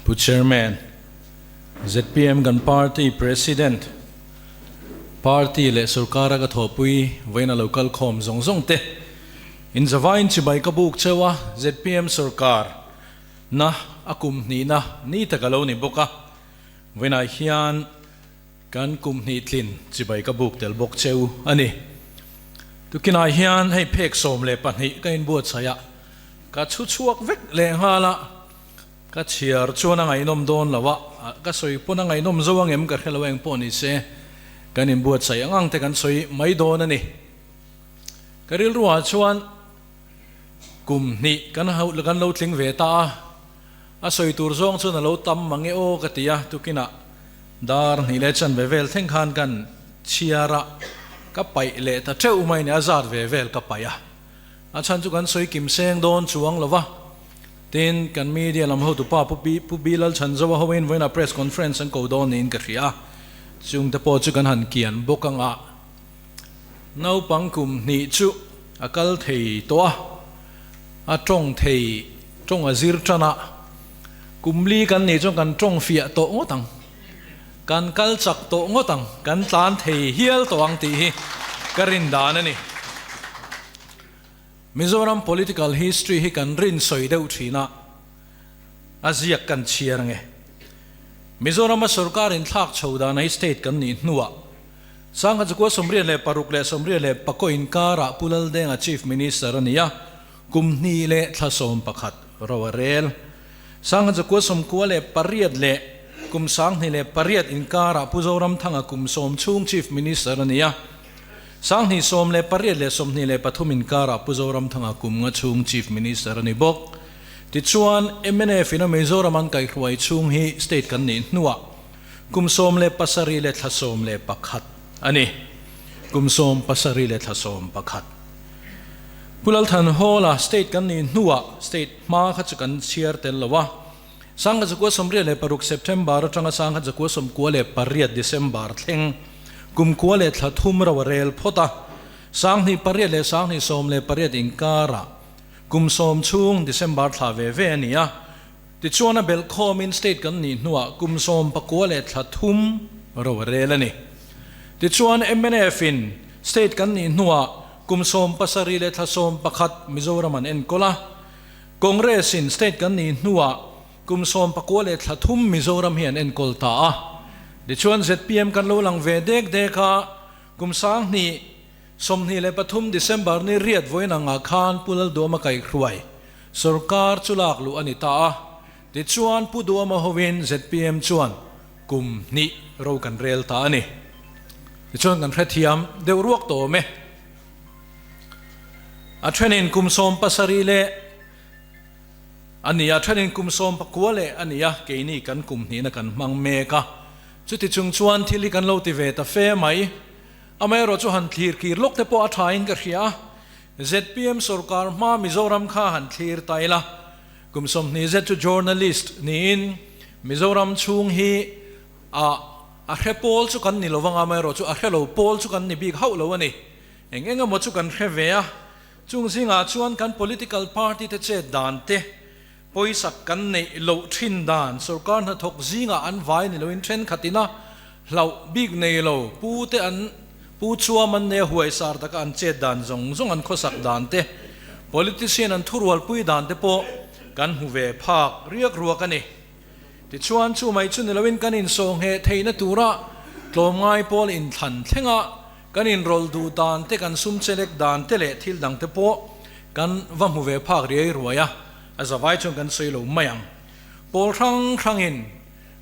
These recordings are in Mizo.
Pu Chairman, zpm kan party President, party leh sorkara ka thawhpui vawiin a lo kal khawm zawng zawng te, in zavaiin chibai ka buk cheu a, zpm sorkar na a kum hnihna ni tak a lo ni bawk a, vawiinah hian kan kum hnih tlin chibai ka buk tel bawk cheu a ni. Tukinah hian hei phek 12 ka inbuatsaih a, ka chhu chhuak vek lehnghal a, Ka chhiar chuan a ngaihnawm dawn lo a, ka sawi pawn a ngaihnawm zo angem ka hre lo eng pawh ni se, kan inbuatsaih ang ang te kan sawi mai dawn a ni. Ka rilruah chuan kum hnih kan kan lo tling ve ta a, a sawi tur zawng chuan a lo tam mang e aw ka ti a, tukinah dar hnih leh chanve vel thleng khan kan chhiar a, ka paih leh ta teuh mai ni, a zat ve vel ka paih a, a chhan chu kan sawi kim seng dawn chuang lo va. Tin, kan media lam hotu pa Pu Pi Pu Bilal Chhanzoa hoin vawiinah press conference an ko dawn niin ka hria a, chungte pawh chu kan han kian bawk ang a. Naupang kum hnih chu a kal thei tawh a, a tawng thei tawng a zir tan a, kum li kan nih chuan kan tawng fiah tawh ngawt ang, kan kal chak tawh ngawt ang, kan tlan thei hial tawh ang tih hi ka rin dan a ni. Mizoram political history hi kan rin sawi deuh thin a, a ziak kan chhiar ange. Mizorama sorkar inthlak chho dana hi state kan nih hnuah Sangha Chukua 86 leh 84 inkarah Pu Laldenga Chief Minister a ni a, kum hnih leh thla 11 ro a rel. Sangha Chukua 98 leh kum 2008 inkarah Pu Zoramthanga kum 10 chhung Chief Minister a ni a, 2018 leh 23 inkarah Pu Zoramthanga kum nga chhung Chief Minister a ni bawk. Tichuan, mnf in a Mizoram an kaihruai chhung hi state kan nih hnuah kum 17 leh thla 11 a ni. Kum 17 leh thla 11. Pu Lalthan Hall-a state kan nih hnuah state hma kha chu kan chhiar tel lo a. 1986 September atanga 1998 December thleng kum kua leh thla thum ro a rel phawt a, 2008 leh 2018 inkarah kum 10 chhung December thla ve ve a ni a, tichuan a belh khawmin state kan nih hnuah kum 19 leh thla thum ro a rel a ni. Tichuan mnf in state kan nih hnuah kum 17 leh thla 11 Mizoram an enkawl a, Congress in state kan nih hnuah kum 19 leh thla thum Mizoram hi an enkawl ta a. Tichuan zpm kan lo lang ve dek dek a, kum 2023 December ni riat vawiin angah khan Pu Lalduama kaihhruai sorkar chu lak luh a ni ta a. Tichuan Pu Duama hovin zpm chuan kum hnih ro kan rel ta a ni. Tichuan kan hrethiam deuh ruak tawh awm e. A thenin kum 17 leh a ni a, thenin kum 19 leh a ni a, keini kan kum hnihna kan hmang mek a. Chuti chung chuan thil hi kan lo ti ve ta fe mai. Amaherawh chu han thlir kir lawk te pawh a thain ka hria a, zpm sorkar hma Mizoram kha han thlir ta ila, kum 20 zet chu journalist niin Mizoram chhung hi a a hre pawl chu kan ni lo vang a, amaherawh chu a hre lo pawl chu kan ni bik hauh lo a ni. Eng eng emaw chu kan hre ve a, chung zingah chuan kan political party te chet dan te, pawisak kan neih loh thin dan, sorkar hnathawk zingah an vai ni loin thenkhatin a hlauh bik nei lo, pu te an pu chuam an nei a huaisar taka an chet dan zawng zawng an khawsak dan te, politician an thurualpui dan te pawh kan hmu ve phak riak ruak a ni. Tichuan chu mai chu ni loin kan insawhngheh theihna tura tlawmngai pawl inthlan thlenga kan inrawlh duh dan te, kan sum chelek dan te leh thil dang te pawh kan va hmu ve phak riai ruai a, a zavai chuan kan sawi lo mai ang. Pawl hrang hrangin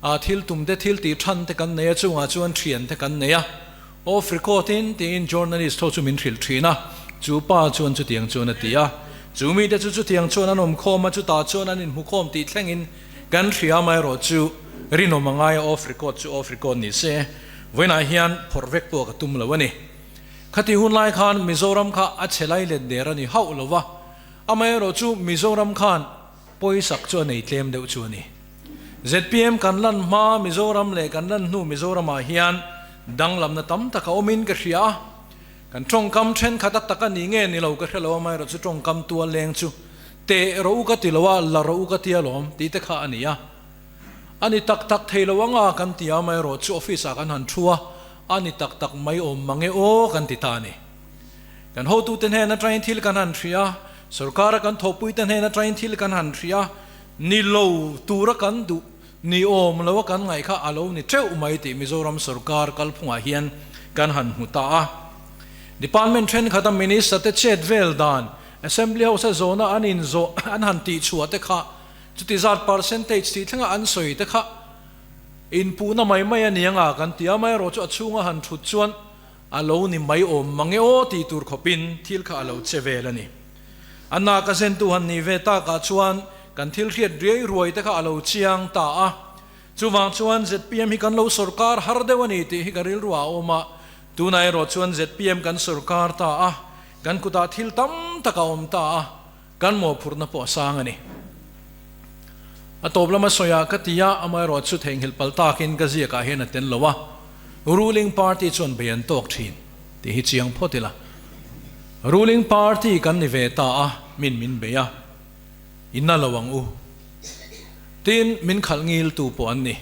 a thil tum te, thil tih than te kan nei a, chungah chuan thian te kan nei a, off record in tiin journalist ho chu min hrilh thin a, chu pa chuan chutiang chuan a ti a, chu mite chu chutiang chuan an awm khawm a, chutah chuan an inhmu khawm tih thlengin kan hria amaherawh chu rinawm a ngai a, off record chu off record ni se. Vawiinah hian phawrh vek pawh ka tum lo a ni. Khati hun lai khan Mizoram kha a chhe lai let der a ni hauh lo va, amaherawh chu Mizoram khan pawisak chu a nei tlem deuh chu a ni. Zpm kan lan hma Mizoram leh kan lan hnu Mizoramah hian danglamna tam tak a awmin ka hria a, kan tawngkam thenkhat a tak a ni nge ni lo ka hre lo, amaherawh chu tawngkam tual leng chu teh rawh u ka ti lo a, la rawh u ka ti alawm tih te kha a ni a. A ni tak tak thei lo anga kan ti a, amaherawhchu office ah kan han thu a, a ni tak tak mai awm mang e aw kan ti ta a ni. Kan hotute hnen atangin thil kan han hria a, sorkara kan thawhpuite hnen atangin thil kan han hria a, ni lo tura kan duh, ni awm lo a kan ngaih kha a lo ni teuh mai tih Mizoram sorkar kalphungah hian kan han hmu ta a. Department thenkhat a Minister te chet vel dan, Assembly House a zawhna an inzawh an han tihchhuah te kha chuti zat percentage tih thlenga an sawi te kha inpuhna mai mai a ni anga kan ti a, amaherawhchu a chhunga han thut chuan A lo ni mai awm mang e aw tih tur khawpin thil kha a lo che vel a ni. A nak a zentu han nih ve takah chuan kan thil hriat riai ruai te kha a lo chiang ta a. Chuvang chuan zpm hi kan lo sawrkar har deuh a ni tih hi ka rilru ah a awm a. Tunah erawh chuan zpm kan sawrkar ta a, kan kutah thil tam tak a awm ta a, kan mawhphurhna pawh a sang a ni. A tawp lama sawiah ka ti a, amaherawhchu theihnghilh palh takin ka ziakah hian a tel lo a, ruling party chuan bei an tawk thin tih hi chiang phawt ila. Ruling party kan ni ve ta a, min min bei a, i na lo ang u. Tin, min khalh ngiltu pawh an ni.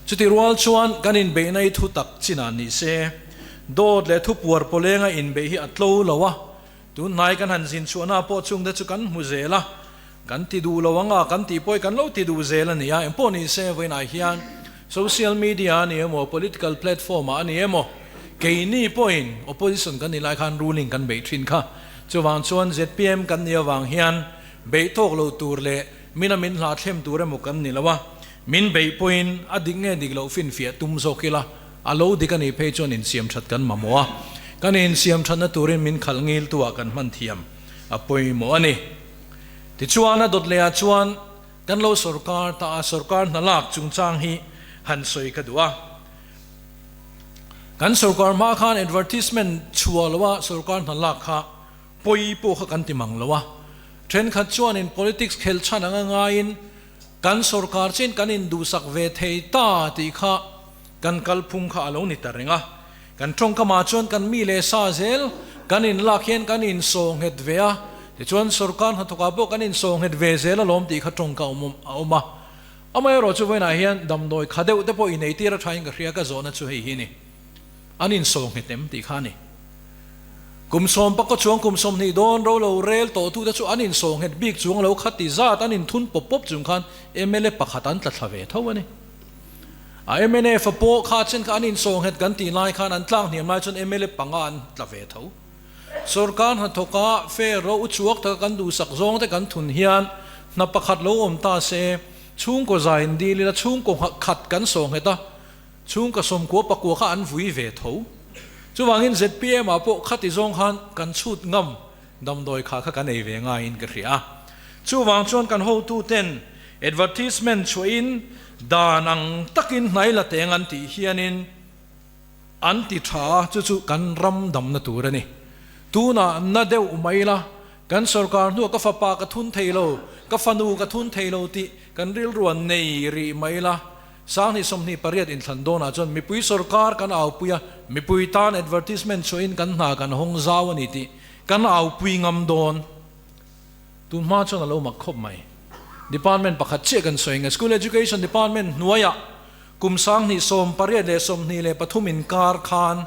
Chuti rual chuan kan inbeihna hi thu tak chinah ni se, dawt leh thupuar pawlenga inbeih hi a tlo lo a, Tun hnai kan han zin chhuahna pawh chungte chu kan hmu zel a, kan ti duh lo anga kan tih pawh hi kan lo ti duh zel a ni a, engpawh ni se vawiinah hian social media a ni emaw, political platform ah a ni emaw, keini pawhin opposition kan nih lai khan ruling kan beih thin kha. Chuvang chuan zpm kan nih avang hian beih tawk lo tur leh mina min hla thlem tur emaw kan ni lo a, min beih pawhin a dik nge dik loh finfiah tum zawk ila, A lo dik a nih phei chuan insiam that kan mamawh a, kan insiam thatna turin min khalh ngiltu ah kan hman thiam a pawimawh a ni. Tichuan a dawt leh ah chuan kan lo sawrkar ta a, sawrkar hna lak chungchang hi han sawi ka duh a. Kan sawrkar hma khan advertisement chhuah lo a sawrkar hna lak kha pawi pawh kha kan ti mang lo a, thenkhat chuanin politics khelh chhan anga ngaiin kan sawrkar chin kan induhsak ve thei ta tih kha Kan kalphung kha a lo ni ta reng a, kan tawngkamah chuan kan mi leh sa zel kan inlak hian kan insawnghet ve a, tichuan sorkar hnathawkah pawh kan insawnghet ve zel alawm tih kha tawngka a awm a. Amaherawh chu vawiinah hian damdawi kha deuh te pawh ineitir a thain ka hria ka zawhna chu hei hi ni. An insawnghet em tih kha a ni. Kum sawm pakua chuang kum 20 dawn ro lo rel tawhtute chu an insawnghet bik chuang lo kha ti zat an inthun pawp pawp chung khan mla pakhat an tla thla ve tho a ni. A mnf a pawh kha chen kha an insawnghet kan tih lai khan an tlak hniam lai chuan mla panga an tla ve tho. Sorkar hnathawka fair ro uchuak taka kan duhsak zawng te kan thun hian hna pakhat lo awm ta se chhungkaw zain dil ila chhungkaw khat kan sawnghet a, chhungkaw 90 pakua kha an vui ve tho. Chuvangin zpm ah pawh khati zawng khan kan chhut ngam damdawi kha kha kan ei ve ngaiin ka hria a. Chuvang chuan kan hotuten advertisement chhuahin dan ang takin hnai la teng an tih hianin an ti tha a, chu chu kan ram damna tur a ni. Tunah na deuh mai la, kan sorkar hnuah ka fapa ka thun thei lo, ka fanu ka thun thei lo tih kan rilruan nei rih mai la, Sanghnih 28 inthlan dawnah chuan mipui sorkar kan aupui a, mipui tan advertisement chhuahin kan hna kan hawng zau a ni tih kan aupui ngam dawn. Tun hma chuan a lo mak khawp mai. Department pakhat chiah kan sawi nge, School Education Department hnuaiah kum 2018 leh 23 inkar khan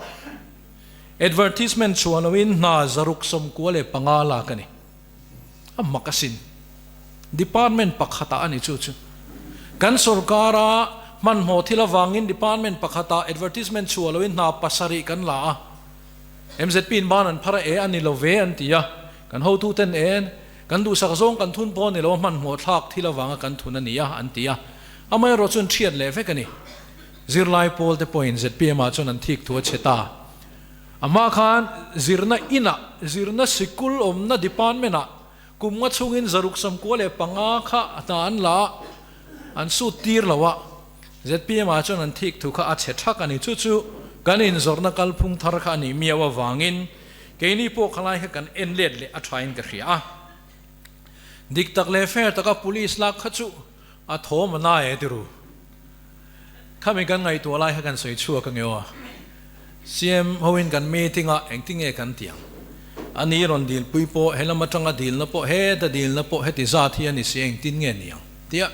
advertisement chhuah loin hna 695 lak a ni. A mak asin. Department pakhatah a ni chu chu. Kan sorkara hmanhmawh thil avangin department pakhatah advertisement chhuah loin hna pasarih kan la a. MZP in ban an phar a e a ni lo ve an ti a. Kan hotuten e kan duhsak zawng kan thun pawh a ni lo a hmanhmawh thlak thil avanga kan thun a ni a an ti a. Amaherawh chuan thiat leh vek a ni. Zirlai pawl te pawhin zpm ah chuan an thik thu a chhe ta. A hma khan zirna inah, zirna sikul awmna department-ah kum nga chhungin 695 kha hna an la a, an sut tir lo a, zpm ah chuan an thik thu kha a chhe thak a ni. Chu chu kan inzawrhna kalphung thar kha a nih miau avangin keini pawh khalai kha kan en let leh a thain ka hria a. Dik tak leh fair taka police lak kha chu a thawm a na e ti ru. Khami kan ngaihtuah lai kha kan sawi chhuak ange aw. CM hoin kan meeting a engtinge kan ti ang? A ni rawn dilpui pawh he lam atanga dilna pawh heta dilna pawh heti zat hi a ni si engtin nge ni ang? Tia.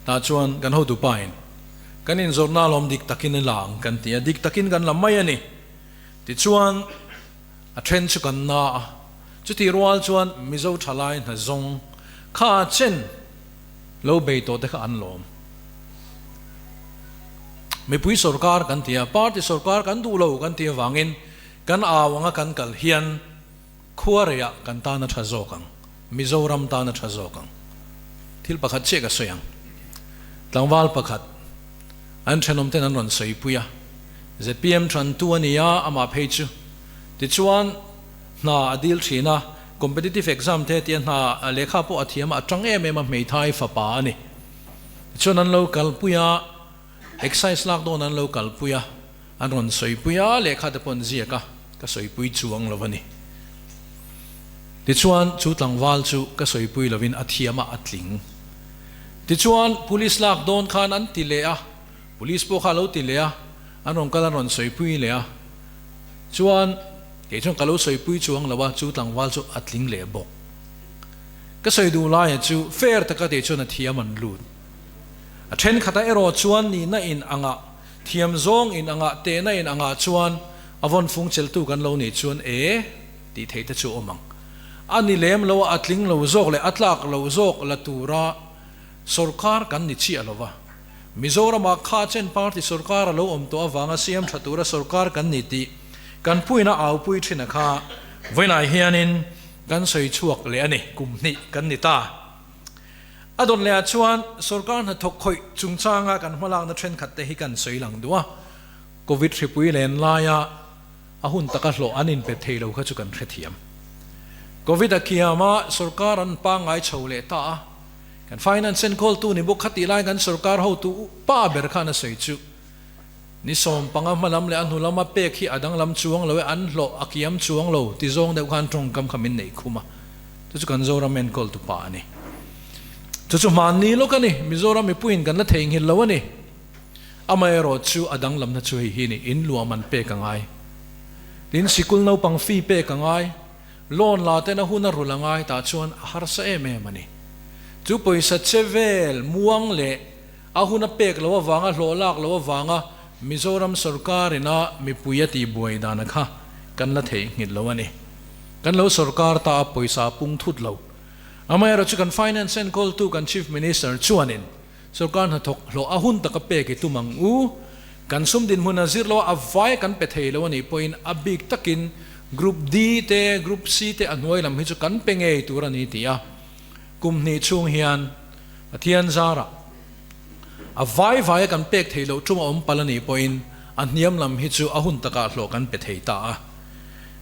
Tah chuan kan hotupa in kan inzawrhna alawm dik takin i la ang kan ti a, dik takin kan la mai a ni. Tichuan a then chu kan na a, chutih rual chuan Mizo thalai hna zawng kha chen lo bei tawh te kha an lawm. Mipui sorkar kan ti a, party sorkar kan duh lo kan tih avangin kan au anga kan kal hian Khuareiah kan tan a tha zawk ang, Mizoram tan a tha zawk ang. Thil pakhat chiah ka sawi ang. Tlangval pakhat an thenawm ten an rawn sawipui a, zpm tantu a ni a, amah phei chu. Tichuan, hna a dil thin a, competitive exam te tia hna lehkha pawh a thiam a, a tang em em a, hmeithai fapa a ni. Tichuan an lo kalpui a, excise lak dawn an lo kalpui a. An rawn sawipui a, lehkha te pawh an ziak a, ka sawipui chuang lo a ni. Tichuan, chu tlangval chu ka sawipui lovin a thiam a, a tling. Tichuan, police lak dawn khan an ti leh a, police pawh kha a lo ti leh a, an rawn kal an rawn sawipui leh a. Chuan, kei chuan ka lo sawipui chuang lo a, chu tlangval chu a tling leh bawk. Ka sawi duh laia chu fair taka tih chuan a thiam an lut. A thenkhatah erawh chuan nihna in angah Thiam zawng in angah tehna in angah chuan a vawn fung cheltu kan lo nih chuan e tih theih te chu awm ang. A ni lem lo a, a tling lo zawk leh a tlak lo zawk la tura sorkar kan ni chiah lo va. Mizoramah kha chen party sorkar a lo awm tawh avanga siam tha tura sorkar kan ni tih kan puina aupui thin a kha vawiinah hianin kan sawi chhuak leh a ni, kum hnih kan ni ta. A dawt lehah chuan sorkar hnathawk khawih chungchanga kan hmalakna thenkhat te hi kan sawi lang duh a, Covid hripui len laia a hun taka hlawh an inpe thei lo kha chu kan hrethiam. Covid a kiam a, sorkar an pangngai chho leh ta a, kan finance enkawltu ni bawk kha tih lai kan sorkar hotu pa ber khan a sawi chu ni 15 hma lam leh a hnu lama pek hi a danglam chuang lo e, an hlawh a kiam chuang lo ti zawng deuh khan tawngkam kha min neih khum a. Chu chu kan Zoram enkawltu pa a ni. Chu chu hmanni lawk a ni, Mizoram mipuiin kan la theihnghilh lo a ni. Amaherawh chu a danglamna chu hei hi ni, in luah man pek a ngai. Tin, sikul naupang fee pek a ngai, loan la ten a hun a rulh a ngai tah chuan a harsa em em a ni. Chu pawisa che vel, muang leh a hun a pek loh avanga hlawh lak loh avanga Mizoram sorkar ina mipui a tihbuai dana kha kan la theihnghilh lo a ni. Kan lo sorkar ta a pawisa a pung thut lo. Amaherawhchu kan Finance enkawltu kan Chief Minister chuanin sorkar hnathawk hlawh a hun taka pek i tum ang u. Kan sum dinhmun a zir lo a, a vai kan pe thei lo a nih pawhin a bik takin Group D te, Group C te a hnuai lam hi chu kan pe ngei tur a ni ti a. Kum hnih chhung hian Pathian zarah a vai vaia kan pek theih loh tum a awm palh a nih pawhin a hniam lam hi chu a hun takah hlawh kan pe thei ta a.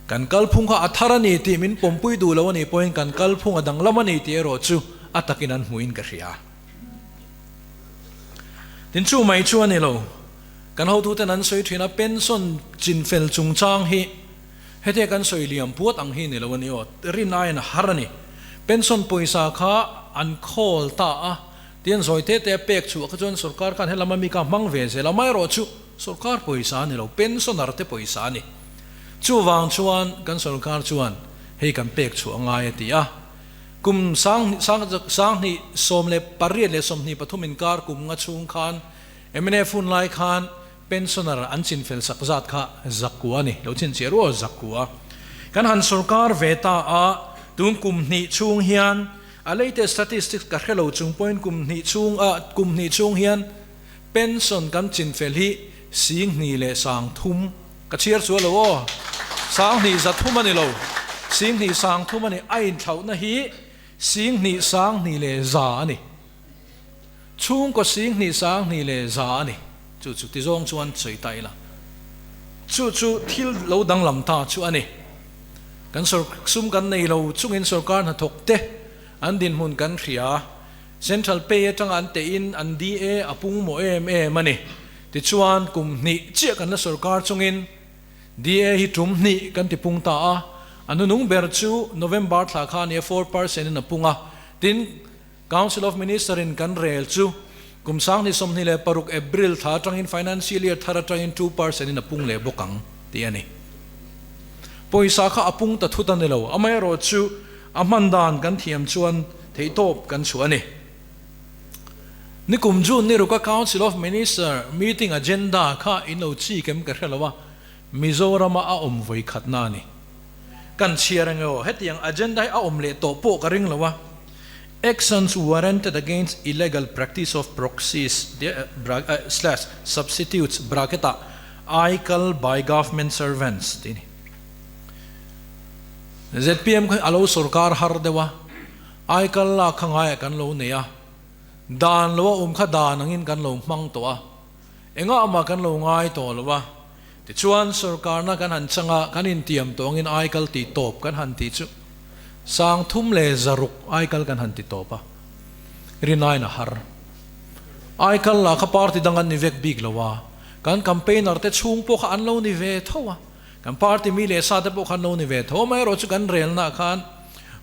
Kan kalphung kha a thar a ni tih min pawmpui duh lo a nih pawhin kan kalphung a danglam a ni tih erawh chu a takin an hmuhin ka hria. Tin chu mai chu a ni lo. Kan hotuten an sawi thin a, pension chinfel chungchang hi hetia kan sawi liam puat ang hi ni lo a ni aw, rin aiin a har a ni. Pension pawisa kha an khawl ta a, tian zawi te te a pek chhuah kha chuan sorkar khan helama mi kha hmang ve zel a, amaherawh chu sorkar pawisa a ni lo, pensioner te pawisa a ni. Chuvang chuan kan sorkar chuan hei kan pek chhuah ngai a ti a, kum sang 2018 leh 23 inkar kum nga chhung khan mnf hun lai khan pensioner an chinfel sak zat kha zakua a ni, lo chhinchhiah rual zakua. Kan han sorkar ve ta a, tun kum hnih chhung hian a latest statistics ka hre lo chung pawhin kum hnih chhung a kum hnih chhung hian pension kan chinfel hi 20 leh 30 Ka chhiar chu a lo aw. 20 3 a ni lo. 20 30 a ni. A inthlauhna hi 20 20 leh 100 a ni. Chhungkaw 20 20 leh 100 a ni. Chu chu tizawng chuan sawi ta ila. Chu chu thil lo danglam ta chu a ni. Kan sawr sum kan nei lo chungin sawrkar hnathawk te an dinhmun kan hria. Central pay atanga an tehin an DA a pung mawh em em a ni. Tichuan, kum hnih chiah kan la sawrkar chungin DA hi tum hnih kan ti pung ta a, a nunung ber chu November thla kha a nia 4% in a pung a, tin Council of Minister in kan rel chu kum 2026 April thla atangin Financial Year thar atangin 2% in a pung leh bawk ang tih a ni. Pawisa kha a pung ta thut a ni lo, amaherawhchu a hman dan kan thiam chuan theihtawp kan chhuah a ni. Nikum June ni ruka Council of Minister meeting agenda kha in lo chik em ka hre lo a, Mizorama a awm vawi khatna a ni. Kan chhiar ang emaw hetiang agenda hi a awm leh tawh pawh ka ring lo a, Actions warranted against illegal practice of proxies slash substitutes bracket ah aikal by government servants tih a ni. Zpm kha a lo sorkar har deuh a, aikal lak kha ngaiah kan lo nei a, dan lo a awm kha dan angin kan lo hmang tawh a, engah mah kan lo ngai tawh lo a. Tichuan, sorkarna kan han chang a, kan intiam tawh angin aikal tih tawp kan han tih chu 3000 aikal kan han ti tawp a, rinaiin a har. Aikal lah kha party dang an ni vek bik lo a, kan campaigner te chhung pawh kha an lo ni ve tho a, kan party mi leh sa te pawh kha an lo ni ve tho a, amaherawhchu kan relna khan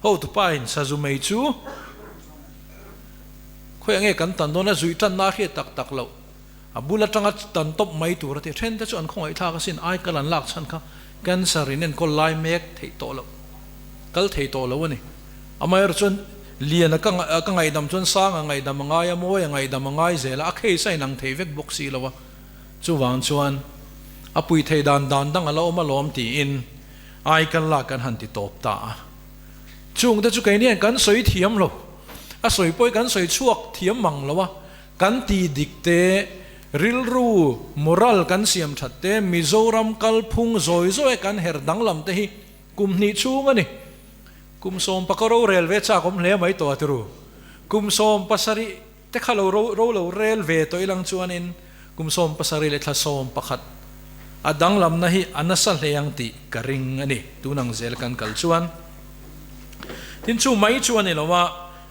hotupa in sazu mei chu khawiah nge kan tan dawn a, zuih tanna a hriat tak tak loh. A bul atanga tan tawp mai tur a ti. Then te chu an khawngaihthlak asin, aikal an lak chhan kha cancer in enkawl lai mek theih tawh loh, kal thei tawh lo a ni. Amaherawh chuan Liana ka ka ngaihdam chuan Sanga ngaihdam a ngai a, Mawia ngaihdam a ngai zel a, a case a inang thei vek bawk si lo a. Chuvang chuan a pui thei dan dan dang a la awm alawm tiin aikal lak kan han ti tawp ta a. Chungte chu keini hian kan sawi thiam lo, a sawi pawh hi kan sawi chhuak thiam mang lo a. Kan ti dik te, rilru, moral kan siam that te, Mizoram kalphung zawi zawi kan her danglam te hi kum hnih chhung a ni. Kum sawm paka ro rel ve chak awm hle mai tawh a tiru. Kum 17 te kha lo ro ro lo rel ve tawh ilang chuanin kum 17 leh thla 11 a danglamna hi a nasa hle ang tih ka ring a ni. Tunang zel kan kal chuan. Tin chu mai chu a ni lo a,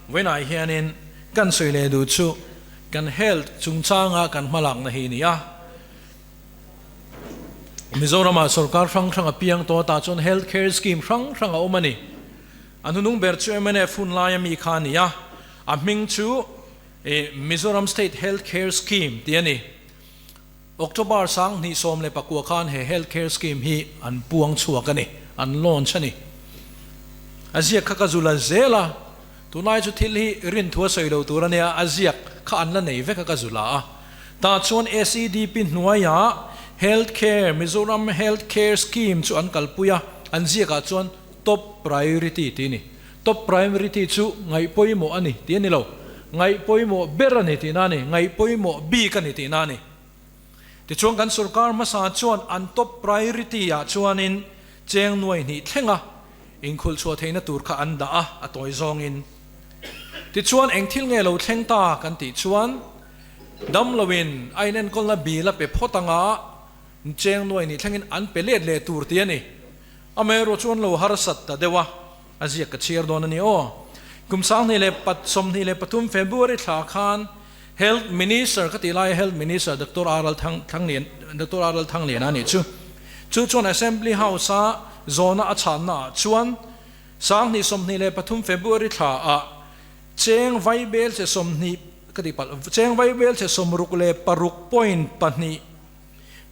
vawiinah hianin Kan sawi leh duh chu kan health chungchanga kan hmalakna hi a ni a. Mizoramah sorkar hrang hrang a piang tawh tah chuan health care scheme hrang hrang a awm a ni. A hnunung ber chu mnf hun laia mi kha a ni a, a hming chu Mizoram State Health Care Scheme tih a ni. October 2019 khan he health care scheme hi an puang chhuak a ni, an launch a ni. A ziak kha ka zu la zel a, tunlai chu thil hi rinthua sawi lo tur a nia, a ziak kha an la nei vek a ka zu la a. Tah chuan SEDP hnuaiah Health Care, Mizoram Health Care Scheme chu an kalpui a, an ziakah chuan top priority tih a ni. Top priority chu ngaih pawimawh a ni tih a ni lo, ngaih pawimawh ber a ni tihna a ni, ngaih pawimawh bik a ni tihna a ni. Tichuan kan sorkar hmasa chuan an top priority ah chuanin cheng nuai hnih thlenga inkhulh chhuah theihna tur kha an dah a, a tawi zawngin. Tichuan eng thil nge lo thleng ta kan tih chuan damloin a inenkawlna bill a pe phawt anga cheng nuai hnih thlengin an pe let leh tur tih a ni. Amaherawh chuan lo harsat ta deuh a. A ziak ka chhiar dawn a ni aw. Kum 2023 February thla khan Health Minister ka tih laia Health Minister Doctor R Thang Thanglian Doctor R Thangliana a nih chu. Chu chuan Assembly House a zawna a chhanna ah chuan 2023 February thla ah cheng vaibel che 20 ka tih palh cheng vaibel che 66 point pahnih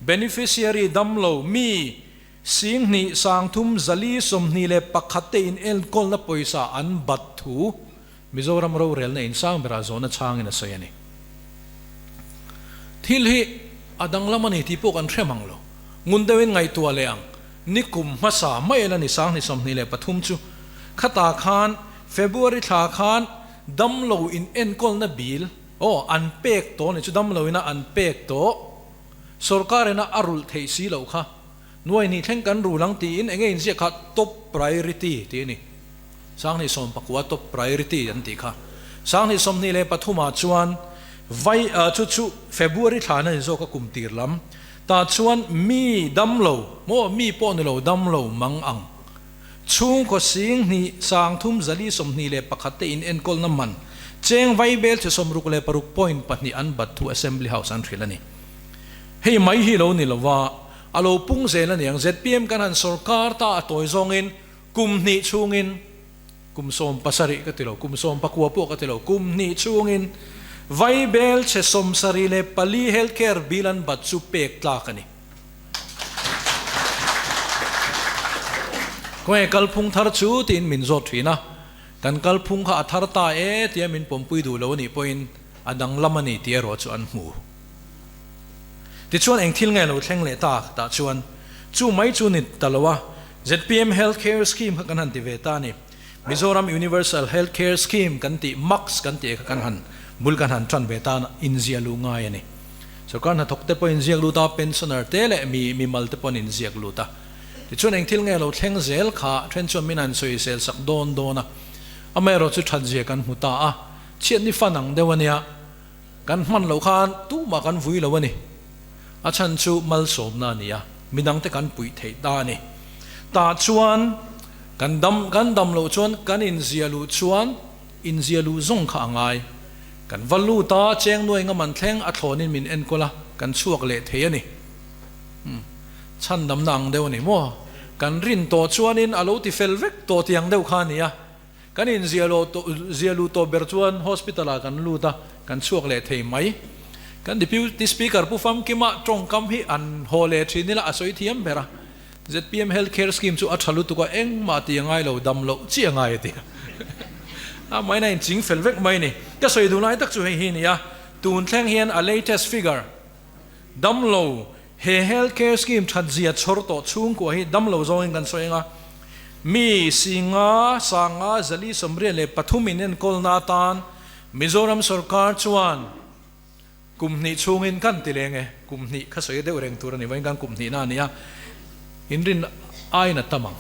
beneficiary damlo mi 2 3 4 21 te in enkawlna pawisa an bat thu Mizoram rorelna in sang berah zawhna chhangin a sawi a ni. Thil hi a danglam a ni tih pawh kan hre mang lo. Ngun deuhin ngaihtuah leh ang, nikum hmasa mai la ni 2023 chu khatah khan February thla khan damlo in enkawlna bill aw an pek tawh a ni chu damlo ina an pek tawh sorkar ina a rulh theih si loh kha. Nuai hnih thleng kan rul ang tiin enge inziak kha top priority tih a ni. 2019 top priority an tih kha. 2023 ah chuan vai chu chu February thla na inzawk a kum tir lam. Tah chuan mi dam lo maw mi pawh ni lo dam lo mang ang. Chhungkaw 2 3 4 21 te in enkawlna man cheng vai bel che 66 point pahnih an bat thu Assembly House an hrilh a ni. Hei mai hi lo ni lova A lo pung zel a niang. Zpm kan han sawrkar ta a tawi zawngin kum hnih chhungin, kum 17 ka ti lo, kum 19 pawh ka ti lo, kum hnih chhungin Vaibel chhe 74 health care bill an bat chu pek tlak a ni. Khawnge kalphung thar chu tiin min zawt thin a, kan kalphung kha a thar ta e tia min pawmpui duh lo a nih pawhin. A danglam a ni tih erawh chu an hmu. Tichuan eng thil nge lo thleng leh tak tah chuan chu mai chu ni ta lo a, zpm Health Care Scheme kha kan han ti ve ta a ni. Mizoram Universal Health Care Scheme kan tih, MACS kan tih kha kan han bul kan han tan ve tan inziah luh ngai a ni. Sorkar hnathawk te pawh inziak lut a, pensioner te leh mi mimal te pawh an inziak lut a. Tichuan eng thil nge lo thleng zel kha then chuan min han sawisel sak dawn dawn a, amaherawh chu thatzia kan hmu ta a, chhiat ni fan ang deuh a nia. Kan hman loh khan tumah kan vui lo a ni. A chhan chu malsawmna a ni a, midangte kan puih theih ta a ni. Tah chuan kan dam kan dam loh chuan kan inzia luh chuan inzia luh zawng kha a ngai. Kan va lut a, cheng nuai ngam an thleng a thlawnin min enkawl a, kan chhuak leh thei a ni. Umm, chhan damna ang deuh a ni maw? Kan rin tawh chuanin a lo ti fel vek tawh tih ang deuh kha a ni a. Kan inzia lo zia luh tawh ber chuan hospital ah kan lut a, kan chhuak leh thei mai. Kan Deputy Speaker Pu Famkima tawngkam hi an haw leh thin ila a sawi thiam ber a. Zpm Health Care Scheme chu a tha lutuk a, engmah tih a ngai lo, dam loh chi a ngai a ti a. A main a inching fel vek mai ni. Ka sawi duh lai tak chu hei hi a ni a, tun thleng hian a latest figure dam lo He Health Care Scheme thatzia chhawr tawh chhungkua hi damlo zawngin kan sawi ang a, mi singa sanga zali 83 in enkawlna atan Mizoram sawrkar chuan kum hnih chhungin kan ti leng e, kum hnih kha sawi deuh reng tur a ni vawiin kan kum hnihna a ni a, inrin aiin a tam ang.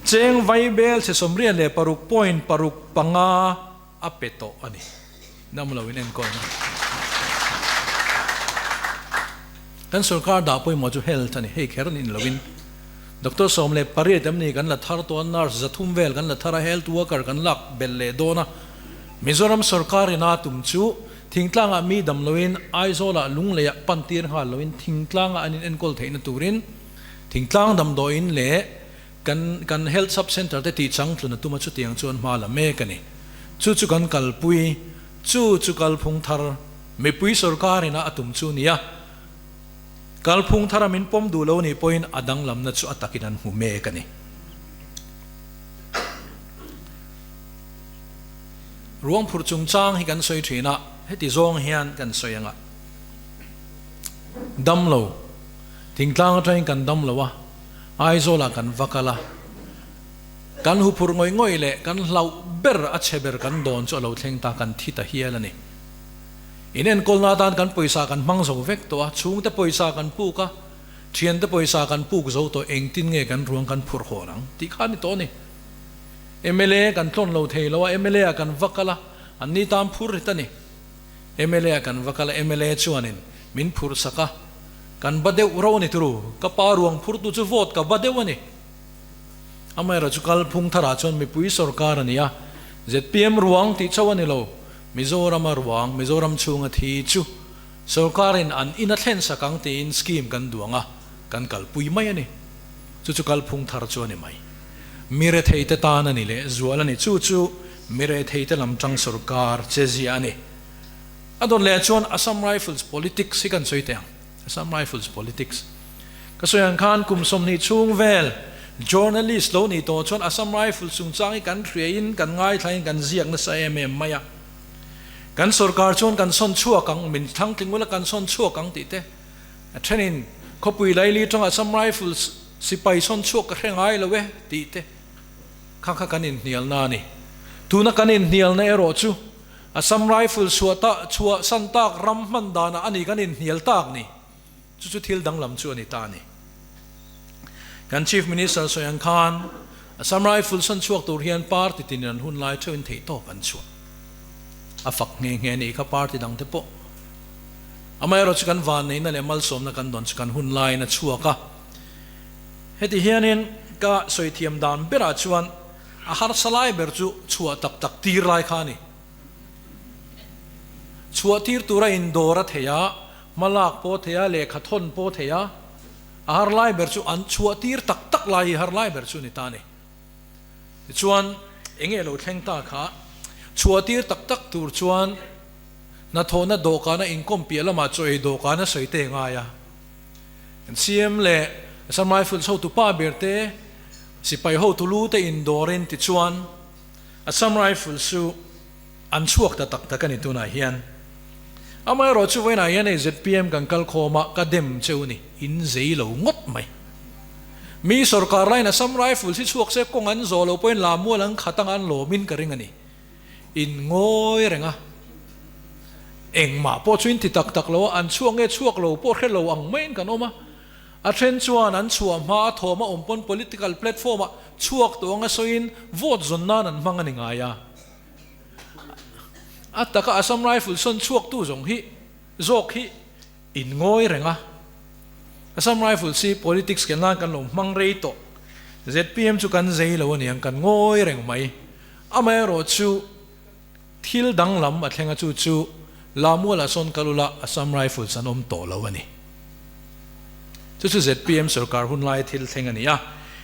Cheng vaibel chhe 86 point paruk panga a pe tawh a ni. Damlo in enkawlna. Kan sorkar dah pawimawh chu health a ni. Hei kher nin loin Doctor 18 em ni kan la thar tawh a, nurse 300 vel kan la thar a, health worker kan lak belh leh dawn a. Mizoram sorkar ina tum chu thingtlangah mi dam loin Aizawlah Lungleiah pan tir nghal loin thingtlangah an in enkawl theihna turin thingtlang damdawiin leh Kan kan Health Sub Centre te tih changtlun a tum a chutiang chuan hma la mek a ni. Chu chu kan kalpui, chu chu kalphung thar mipui sorkar ina a tum chu nia. Kalphung thara min pawm duh lo nih pawhin a danglamna chu a takin an hmu mek a ni. Ruang phurh chungchang hi kan sawi thin a, heti zawng hian kan sawi anga dam lo, thingtlang atangin kan dam lo a, Aizawlah kan va kal a, kan huphurh ngawih ngawih leh kan hlauh ber a chhe ber kan dawn chu a lo thleng ta, kan thi ta hial a ni. In enkawlna atan kan pawisa kan hmang zo vek tawh a, chhungte pawisa kan puk a, thiante pawisa kan puk zo tawh, engtin nge kan ruang kan phurh hawn ang tih kha a ni tawh a ni. Mla kan tlawn lo thei lo a, mla ah kan va kal a, an ni tan phur rit a ni. Mla ah kan va kal a, mla chuanin min phurh sak a, Kan ba deuh ro a ni turu, ka pa ruang phurtu chu vote ka ba deuh a ni. Amaherawh chu kalphung tharah chuan mipui sorkar a ni a, zpm ruang tih chauh a ni lo, Mizorama ruang, Mizoram chhunga thi chu sorkarin an in a thlen sak ang tiin scheme kan duang a, kan kalpui mai a ni. Chu chu kalphung thar chu a ni mai. Mi retheite tan a ni leh zual a ni, chu chu mi retheite lam tang sorkar che zia a ni. A dawt leh chuan Assam Rifles politics hi kan sawi teh ang. Assam Rifles politics. Ka sawi ang khan kum 20 chhung vel journalist lo nih tawh chuan Assam Rifles chungchang hi kan hriain kan ngaithlain kan ziak nasa em em mai a. Kan sorkar chuan kan sawn chhuak ang, min thlang tling ula kan sawn chhuak ang tih te. A thenin khawpui laili tanga Assam Rifles sipai sawn chhuak ka hre ngai lo e tih te. Kha kha kan inhnialna a ni. Tuna kan inhnialna erawh chu Assam Rifle chhuah ta chhuah san tak ram hman danah a ni kan inhnial tak ni. Chu chu thil danglam chu a ni ta a ni. Kan Chief Minister sawi ang khan Assam Rifle san chhuak tur hian party tinin an hun lai theuhin theihtawp an chhuah. A fak nghe nghe nih kha party dang te pawh. Amaherawh chu kan vanneihna leh malsawmna kan dawn chu kan hun laiin a chhuak a. Heti hianin ka sawi thiam dan berah chuan A harsa lai ber chu chhuah tak tak tir lai kha a ni. Chhuah tir tura indawr a thei a, hmalak pawh a thei a, lehkha thawn pawh a thei a, a har lai ber chu an chhuah tir tak tak lai hi har lai ber chu a ni ta a ni. Tichuan, enge lo thleng ta kha, chhuah tir tak tak tur chuan hnathawhna dawhkana inkawm piah lamah chaw ei dawhkana sawi te ngai a. Kan CM leh Assam Rifles hotu pa ber te, Sipai hotu lu te indawrin tichuan Assam Rifles chu an chhuak ta tak tak a ni tunah hian. Amaherawhchu vawiinah hian hei zpm kan kal khawm a, ka dem cheu ni, in zei lo ngawt mai. Mi sorkar laiin Assam Rifles hi chhuak se kawng an zawh loh pawhin Lamual an khat anga an lawmin ka ring a ni. In ngawi reng a, engmah pawh chu in ti tak tak lo a, an chhuak nge chhuak lo pawh hre lo ang maiin kan awm a. A then chuan an chhuah hma a thawm a awm pawn political platform ah chhuak tawh anga sawiin vote zawn nan an hmang a ni ngai a. A taka Assam Rifle sawn chhuaktu zawng hi zawk hi in ngawi reng a. Assam Rifles hi politics ken nan kan lo hmang rei tawh. Zpm chu kan zei lo aniang kan ngawi reng mai. Amaherawhchu thil danglam a thleng a chu chu Lamuala sawn kal ula Assam Rifles an awm tawh lo a ni. Chu chu zpm sorkar hun laia thil thleng a ni a.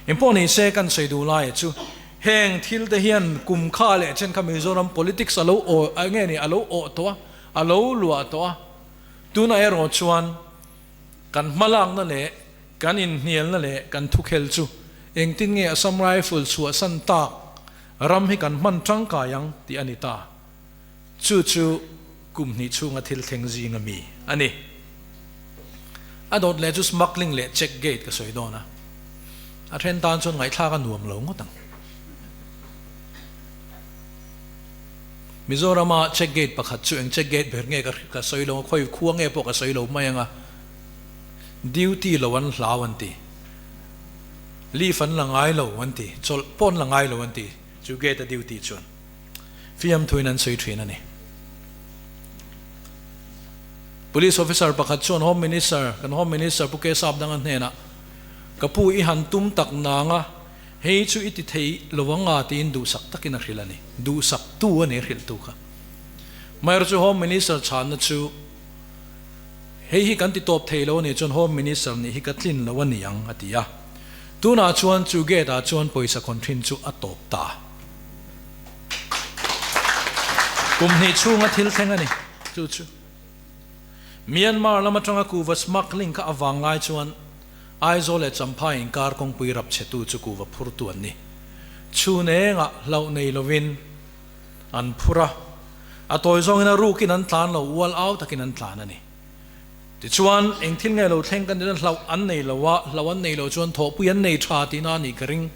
Engpawh ni se kan sawi duh laia chu heng thil te hian kum kha leh chen kha Mizoram politics a lo aw nge ni a lo awh tawh a, a lo luah tawh a. Tunah erawh chuan kan hmalakna leh kan inhnialna leh kan thukhel chu engtin nge Assam Rifle chhuahsan tak ram hi kan hman tangkai ang tih a ni ta. Chu chu kum hnih chhunga thil thleng zinga mi a ni. A dawt leh chu smuggling leh check gate ka sawi dawn a, a then tan chuan ngaihthlak a nuam lo ngawt ang. Mizorama check gate pakhat chu eng check gate ber nge ka sawi lo, khawi khua nge pawh ka sawi lo mai ang a, duty lo an hlau an ti, leave an la ngai lo an ti, chawlh pawh an la ngai lo an ti chu gate a duty chuan. Fiamthuin an sawi thin a ni. Police officer pakhat chuan Home Minister, kan Home Minister Pu Kesap Danga hnenah, Ka pu i han tum tak nang a, hei chu i ti thei lo ang a tiin duhsak takin a hrilh a ni. Duhsak tu a ni hrilh tu kha. Maherawhchu chu Home Minister chhanna chu, Hei hi kan ti tawp thei lo a nih chuan Home Minister nih hi ka tlin lo a ni ang a ti a. Tunah chuan chu gate ah chuan pawisa khawn thin chu a tawp ta. Kum hnih chhunga thil thleng a ni. Chu chu Myanmar lam atanga kuva smuggling kha avang lai chuan Aizawl leh Champhai inkar kawngpui rap chhetu chu kuva phurtu an ni. Chhun engah hlauh nei lovin an phur a, a tawi zawngin a rukin an tlan lo, ual au takin an tlan a ni. Tichuan, eng thil nge lo thleng kan tihna hlauh an nei lo a, hlauh an nei lo chuan thawhpui an nei tha tihna a nih ka ring.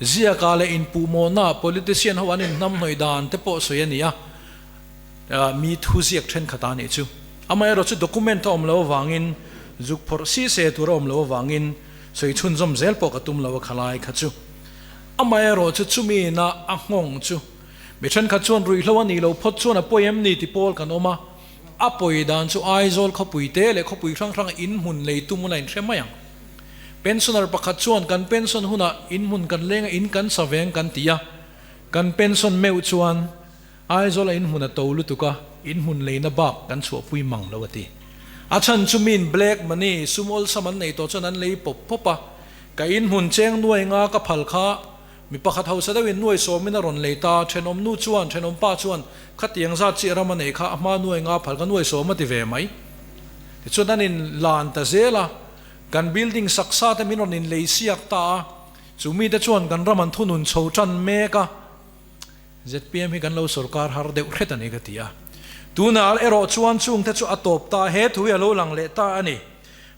Ziaka leh inpuhmawhna politician ho an inhnamhnawih dan te pawh sawi a ni a, mi thu ziak thenkhat a nih chu. Amaherawh chu document a awm lo avangin, zuk phawrh si se tur a awm lo avangin sawi chhunzawm zel pawh ka tum lo a khalai kha chu. Amaherawh chu chumi ina a nghawng chu mi thenkhat chuan ruihhlo a nih loh phawt chuan a pawi em ni ti pawl kan awm a, A pawi dan chu Aizawl khawpui te leh khawpui hrang hranga in hmun lei tum ula inhre mai ang. Pensioner pakhat chuan kan pension hunah in hmun kan leng a in kan sa veng kan ti a, kan pension meuh chuan Aizawla in hmun a to lutuk a, in hmun leina bak kan chhuahpui mang lo a ti. A chhan chu miin black money, sum awlsam an nei tawh chuan an lei pawp pawp a, ka in hmun cheng nuai nga ka phal kha Mi pakhat hausa deuhin nuai sawmin a rawn lei ta, thenawm nu chuan, thenawm pa chuan, Khatiang zat chiah ram a nei kha, a hma nuai nga phal ka nuai sawm a ti ve mai. Tichuan an in lan ta zel a, kan building sak sa te min rawn in lei siak ta a, chu mite chuan kan ram an thunun chho tan mek a, zpm hi kan lo sorkar har deuh hret a ni ka ti a. Tunah erawh chuan chungte chu a tawp ta, he thu hi a lo lang leh ta a ni.